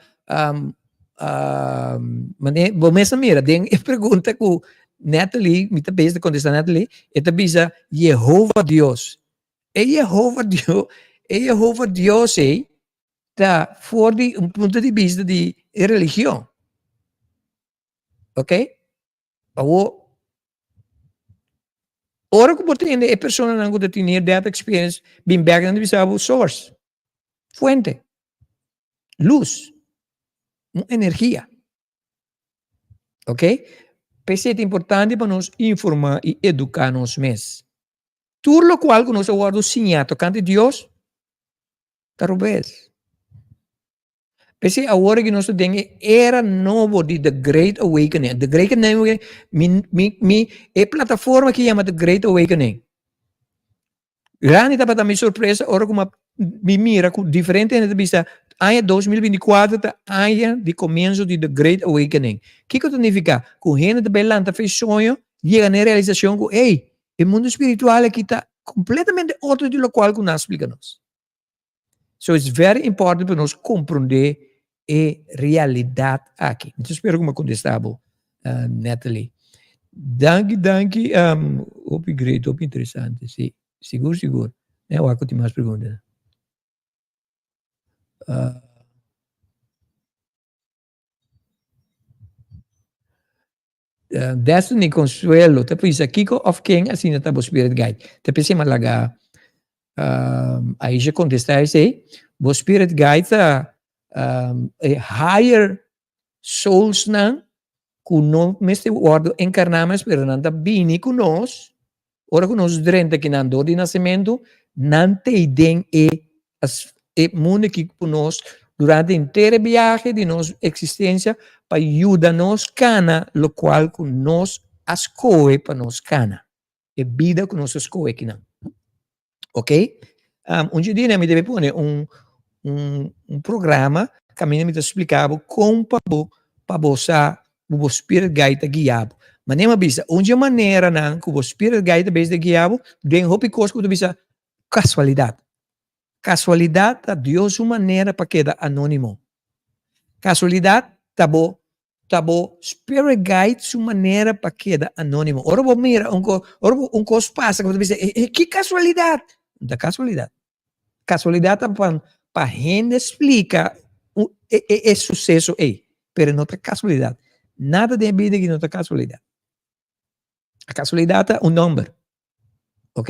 Mane bo mes a mira den e pregunta ku Natalie, mi ta bezig ta kontestá Natalie, e ta bisa Yehova Dios. E Yehova Dios, e Yehova Dios ei ta for di un punto di bista di e religion. Ok? Awor, ora ku bo tende e personanan ku ta tin near death experience bin bèk nan ta bisa bo source, fuente. Lus, un energia. Ok? P'esei ta importante pa nos informá i eduká nos mes. Tur lokual ku nos a wòrdu siñá tokante Dios ta robes. P'esei awor aki nos ta den e era nobo di The Great Awakening. The Great Awakening, mi, mi, mi, e plataforma aki yama The Great Awakening. Grandi tabata mi sorpresa ora ku mi mira ku diferente hende ta bisa aña 2024 ta aña di komienso di The Great Awakening. Kiko ta nifiká? Ku hende ta bai lanta fe soño, yega na e realisashon ku ey, e mundu spiritual aki ta kompletamente otro di lokual ku nan a splika nos. So it's very important pa nos komprondé e realidat aki. Mi ta spera ku mi a kontestá bo, Natalie. Danki, danki. Hopi great, hopi interesante. Si, sigur, sigur. Mi a wak ku tin mas pregunta. Destiny Consuelo ta bisa kiko of ken asina ta bo spirit guide? Ta p'esei mi a laga Aisha kontestá esei. Bo spirit guide ta e higher soulsnan ku no mester wòrdu enkarná mes pero nan ta bini ku nos Ora ku nos drenta kinan dor di nasementu, nan t'ei den e e mundu aki ku nos durante henter e biahe di nos eksistensia pa yuda nos kana lokual ku nos a skohe pa nos kana, e bida ku nos a skohe kinan. Ok? Un dje dia mi debe pone un un un programa kaminda mi ta splika bo kon pa bo pa bo sa ku bo spirit guide ta guia bo. Manera mi a bisa, un dje maneranan ku bo spirit guide ta bes ta guia bo den hopi kos ku bo ta bisa kasualidat. Kasualidat ta Dios su manera pa keda anonimo. Kasualidat ta bo Ta bo spirit guide su manera pa keda anonimo. Ora bo mira un ko, ora bo un kos pasa ku bo ta bisa, e e ki kasualidat? No ta kasualidat. Kasualidat ta pa pa hende splika un e e e suseso ei, pero no ta kasualidat. Nada den e bida aki no ta kasualidat. A kasualidat ta un nòmber, ok?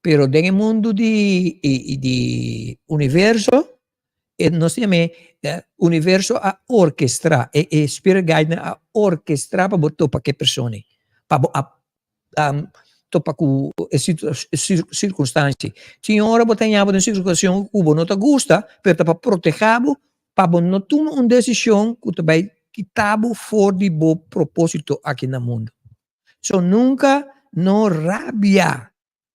Pero den e mundu di di universo. E nos ta yam'é universo a orkestrá, e e spirit guide nan a orkestrá pa bo topa ku e persona ei, pa bo a topa ku e sirkunstansia ei. Tin ora bo ta haña bo den un situashon ku bo no ta gusta, pero ta pa protehá bo pa bo no tuma un desishon ku ta bai kita bo for di bo propósito aki na mundu. So nunka no rabia,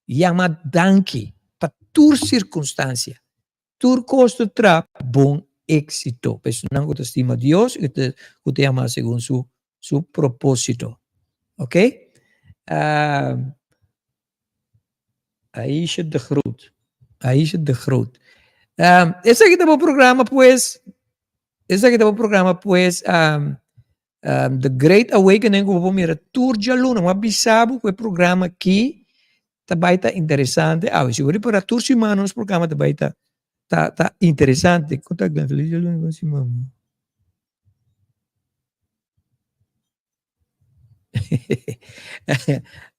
yama danki pa tur sirkunstansia. Tur kos ta traha pa bon éksito pa esunnan ku ta stima Dios i ku ta yama segun su su propósito. Ok? Aisha de Groot. Aisha de Groot. Esaki ta bo programa pues. Esaki ta bo programa pues. The Great Awakening ku bo por mira tur djaluna. Bo a bisa bo ku e programa aki ta bai ta interesante awe. Si bo ripara tur siman nos programa ta bai ta ta ta interesante. Kon ta Glenn? Feliz djaluna bon siman.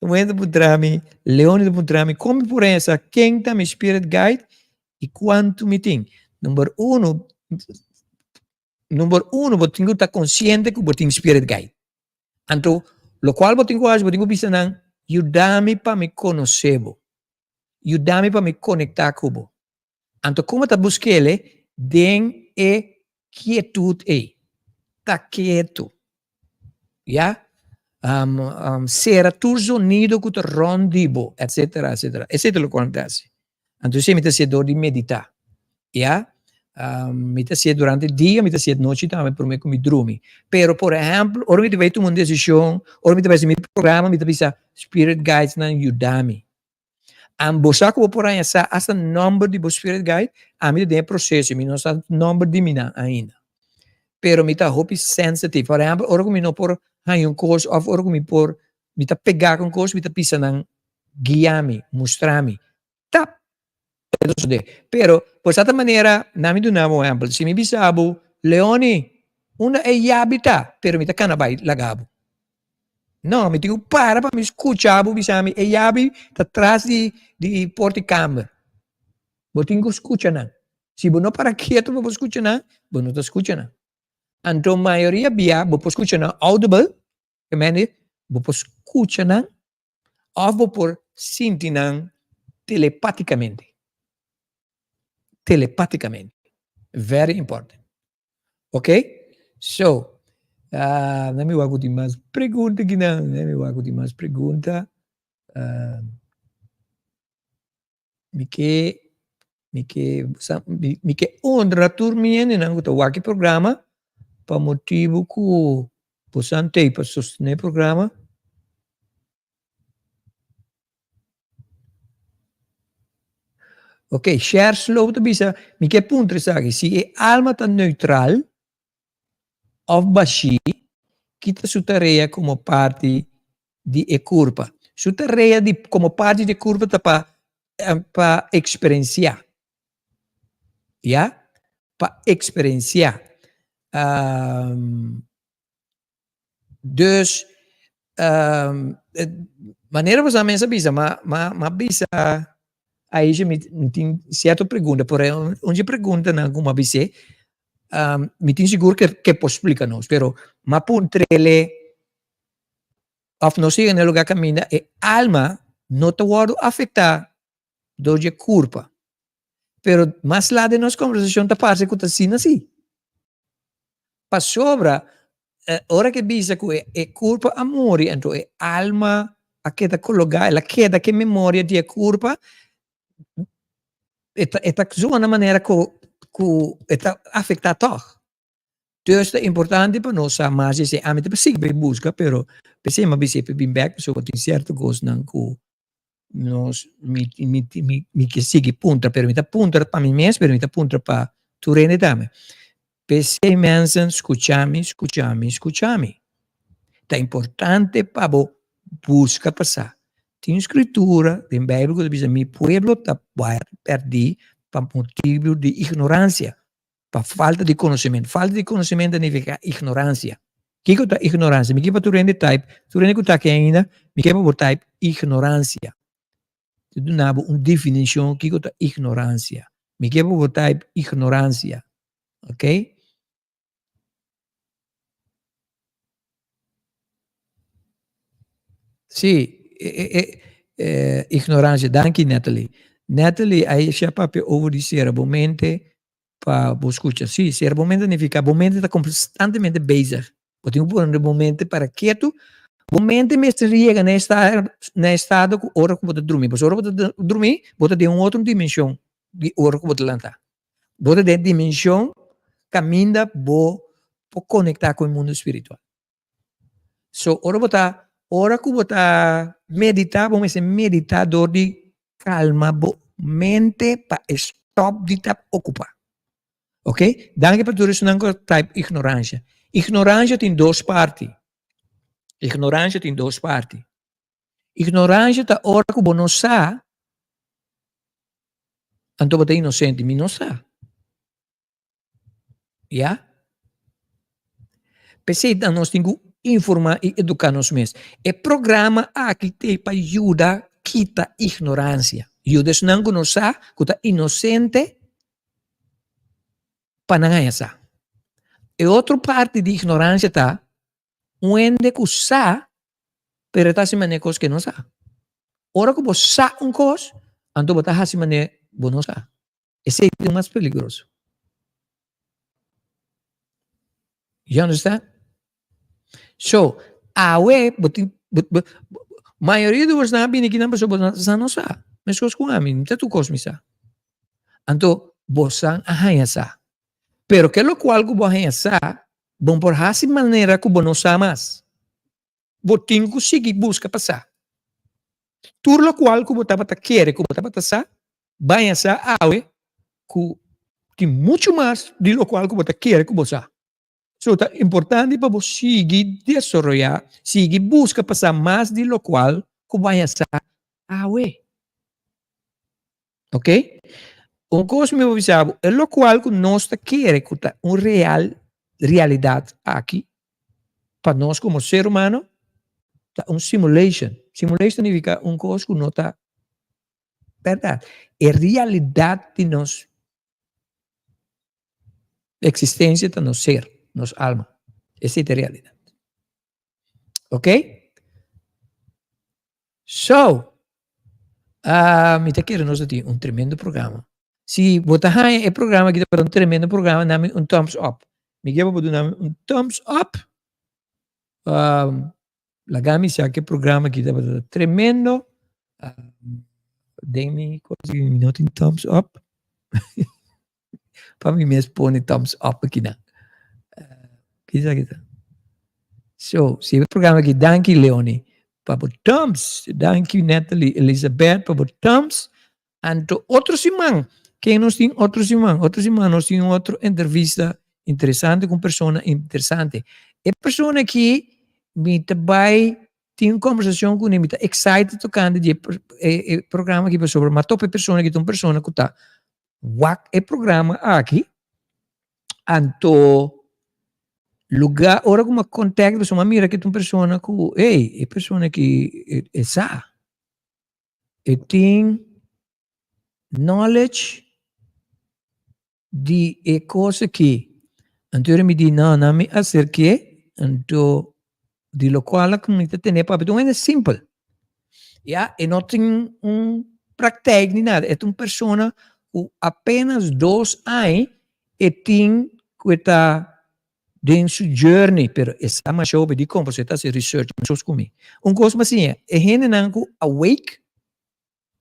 Un hende puntra mi, Leoni ta puntra mi, kon mi por haña sa ken ta mi spirit guide i kuantu mi tin? Number uno, Number uno, bo tin ku ta konsiente ku bo tin spirit guide. Anto, lokual bo tin ku hasi, bo tin ku bisa nan, Yuda mi pa mi konosé bo. Yuda mi pa mi konektá ku bo. Anto, kon bo ta busk'el den e kietut ei? Ta ketu. Ya? Sera tur zonido ku ta rònt di bo, etsetera, etsetera. Esei ta lokual mi ta hasi. Anto esei mi ta hasié dor di meditá. Ya? Mi ta hasié durante dia, mi ta hasié nochi tambe promé ku mi drumi. Pero por ehèmpel, ora mi ta bai tuma un desishon, ora mi ta bai hasi mi programa, mi ta bisa spirit guides nan yuda mi. An bo sa ku bo por haña sa asta nòmber di bo spirit guide? Ami ta den e proseso, mi no sa nòmber di mi nan ainda. Pero mi ta hopi sensitive. Por ehèmpel, ora ku mi no por haña un kos òf ora ku mi por mi ta pegá ku un kos, mi ta bisa nan guia mi, mustra mi. Tap! E ta sosodé. Pero, por sierta manera, na mi duna bo un ehèmpel. Si mi bisa bo, Leoni, unda e yabi ta? Pero mi ta kana bai laga bo. No, mi tin ku para pa mi skucha bo bisa mi e yabi ta tras di di porta di kamber. Bo tin ku skucha nan. Si bo no para ketu pa bo skucha nan, bo no ta skucha nan. Anto mayoria bia bo por skucha nan audible, ke mende bo por skucha nan òf bo por sinti nan telepatikamente. Telepatikamente. Very important. Ok? So, uh, na mi wak ku tin mas pregunta kinan. Na mi wak ku tin mas pregunta. Uh, mi ke mi ke sa, mi, mi ke honra tur mi hendenan ku ta wak e programa pa motibu ku bosan t'ei pa sostené e programa. Ok, Cher Slow ta bisa, mi ke puntra esaki, si e alma ta neutral of bashí, ki ta su tarea komo parti di e kurpa? Su tarea di komo parti di e kurpa ta pa pa eksperensiá, ya, pa eksperensiá. Dus, manera bo sa mes a bisa, ma ma ma bisa Aisha mi mi tin sierto pregunta, por ehempel un dje preguntanan ku mi a bis'é, mi tin sigur ke ke por splika nos, pero mi a puntr'ele òf nos yega na e lugar kaminda e alma no ta wòrdu afektá dor dje kurpa, pero mas lat den nos kombersashon ta parse ku ta asina si. Pasobra ora ke bisa ku e kurpa a muri anto e alma a keda kologá, el a keda ku e memoria di e kurpa, e ta e ta zona manera ku ku e ta afektá tòg. Dus ta importante pa nos sa mas di esei. Ami ta sigui bai buska pero p'esei mi a bisa e bin bèk pasobra tin sierto kosnan ku nos mi mi mi mi ke sigui puntra pero mi ta puntra pa mi mes pero mi ta puntra pa tur hende tambe. P'esei mensen skucha mi skucha mi skucha mi. Ta importante pa bo buska pa sa. Tin skritura den Bijbel ku ta bisa mi pueblo ta pèrdí pa motibu di ignoransia. Pa falta di konosementu. Falta di konosementu ta nifiká ignoransia. Kiko ta ignoransia? Mi ke pa tur hende type, tur hende ku ta aki ainda, mi ke pa bo type ignoransia. Ta duna bo un definishon kiko ta ignoransia. Mi ke pa bo type ignoransia. Ok? Sí, e, e, e, eh, ignorancia. Danki, Natalie. Natalie, ahí ya papia over di cera bo mente pa bo escucha. Sí, cera bo mente significa bo mente ta constantemente bezig. Bo tin ku pone bo mente para ketu. Bo mente mester yega na esta na estado ku ora ku bo ta drumi. Pasobra ora bo ta drumi, bo ta den un otro dimension di ora ku bo ta lanta. Bo ta den dimension kaminda bo por konektá ku e mundu spiritual. So ora bo ta ora ku bo ta meditá bo mester meditá dor di kalma bo mente pa e stòp di ta okupá. Ok, danki pa tur esunnan ku a type ignoransha. Ignoransha tin dos parti. Ignoransha tin dos parti. Ignoransha ta ora ku bo no sa, anto bo ta inosente. Mi no sa. Ya? P'esei ta nos tin ku informá i eduká nos mes. E programa aki t'ei pa yuda kita ignoransia. Yuda esnan ku no sa, ku ta inosente, pa nan haña sa. E otro parti di ignoransia ta un hende ku sa, pero e ta hasi manera kos ku e no sa. Ora ku bo sa un kos, anto bo ta hasi manera bo no sa. Esei ta mas peligroso. You understand? So, awe bo tin bo, bo, mayoria di bosnan a bini kinan pasobra bo sa no sa. Meskos ku ami, mi ta tur kos mi sa. Anto bosan a haña sa. Pero ke lokual ku bo a haña sa, bo por hasi manera ku bo no sa mas. Bo tin ku sigui buska pa sa. Tur lokual ku bo tabata kere ku bo tabata sa, baña sa awe ku tin muchu mas di lokual ku bo ta kere ku bo sa. So ta importante pa bo sigui desaroyá, sigui buska pa sa mas di lokual ku baña sa awe. Ok? Un kos mi por bisa bo, e lokual ku nos ta kere ku ta un real realidat aki pa nos komo ser humano ta un simulation. Simulation significa un kos ku no ta bèrdat. E realidat di nos eksistensia ta nos ser, nos alma. Esei ta e realidat. Ok? So, uh, mi ta kere nos tin un tremendo programa. Si bo ta haña e programa aki ta un tremendo programa, nami un thumbs up. Mi ke bo duna mi un thumbs up. Um, laga mi sa ke programa aki tabata tremendo. Um, den mi cosa mi no tin thumbs up. Pa mi mes pone thumbs up aki nan. Kisa kita. So, si e programa aki, danki Leonie pa bo thumbs. Danki Natalie Elizabeth pa bo thumbs. Anto otro siman, ken nos tin otro siman? Otro siman nos tin otro entrevista interesante ku un persona interesante. E persona aki mi ta bai tin un conversacion cu ne, mi ta excited tocante di e programa aki pasobra mi a topa e persona aki ta un persona cu ta wak e programa aki, anto luga ora cu mi a contact pasobra mi a mira cu ta un persona cu ey e persona aki e sa, e tin knowledge di e kos aki. Anto ora mi di, no, nan mi aserk'é, anto di lokual ku mi ta tene papia ta un hende simpel. Ya, e no tin un praktijk ni nada, e ta un persona ku apenas dos aña e tin ku e ta den su journey, pero e sa masha hopi dikon, pasobra e ta hasi research meskos ku mi. Un kos mi a siña, e hendenan ku awake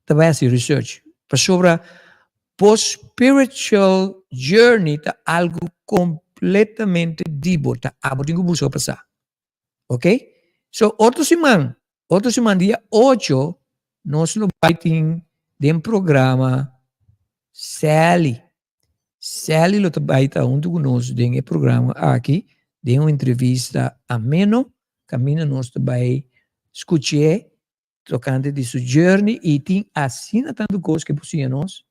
ta bai hasi research pasobra bo spiritual journey ta algo completamente di bo ta abo tin cu busca pa sa ok so otro siman otro siman dia ocho nos lo bai tin den programa Sally Sally lo ta bai ta hunto cu nos den e programa aki den un entrevista ameno caminda nos ta bai scuch'e Tocante di su journey y tin asina tanto cos que por siña nos.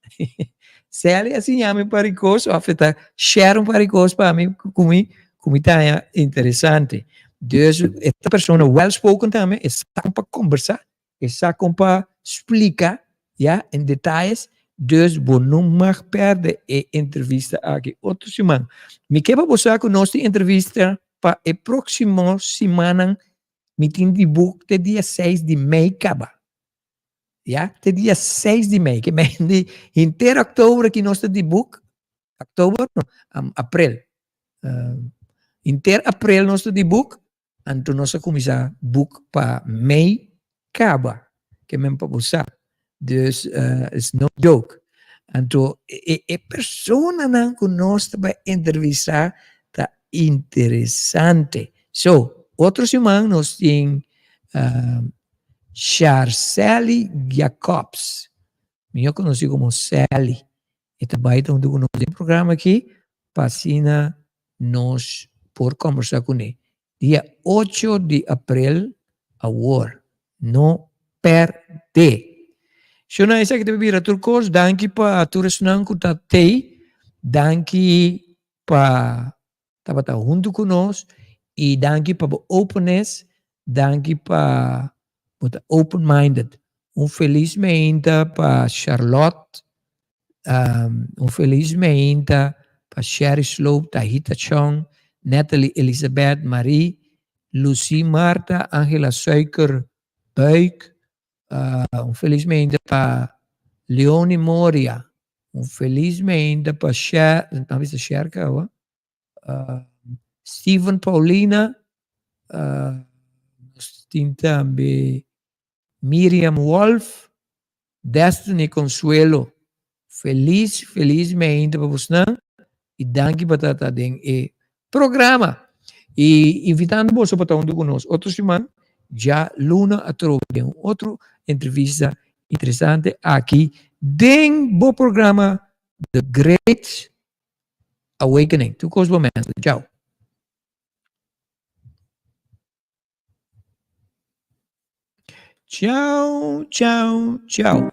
Sally a siña mi un par di cos of e ta share un par di cos pa mi cu mi cu mi ta haña interesante. Dus e ta persona well spoken tambe, e sa con pa combersa, e sa con pa splica ya en detayes. Dus bo no mag pèrdè e entrevista aki otro siman. Mi ke pa bo sa ku nos tin entrevista pa e próksimo simannan. Mi tin di boek te dia seis di mei kaba. Ya, te dia seis di mei. Ke mei di henter òktober aki nos ta di boek. Òktober? No, aprel. Henter aprel nos ta di boek. Anto nos a kuminsá boek pa mei kaba. Ke men pa bo sa. Dus it's no joke. Anto e e personanan ku nos ta bai entrevistá ta interesante. So, otro siman nos tin Sharcely Jacobs, mihó konosí komo Sally. E ta bai ta huntu ku nos den programa aki pa asina nos por kombersá kuné. Dia ocho di aprel awor. No pèrdè! Shona esaki ta bira tur kos. Danki pa tur esnan ku ta tei. Danki pa tabata huntu ku nos i danki pa bo openness. Danki pa bo ta open minded. Un felis meinta pa Charlotte. Un felis meinta pa Sherry Sloop, Tahita Chong, Natalie Elizabeth, Marie, Lucy Martha, Angela Suiker Buik. Un felis meinta pa Leonie Moria. Un felis meinta pa Sher, a bisa Sherka awa? Steven Paulina. Nos tin tambe Miriam Wolf, Destiny Consuelo, felis felis meinta pa bosnan y danki pa ta ta den e programa. Y invitando boso pa ta hunto cu nos otro siman, dja luna atrobe den un otro entrevista interesante aki den bo programa The Great Awakening. Tur cos bo mester. Chao. Chao, chao, chao.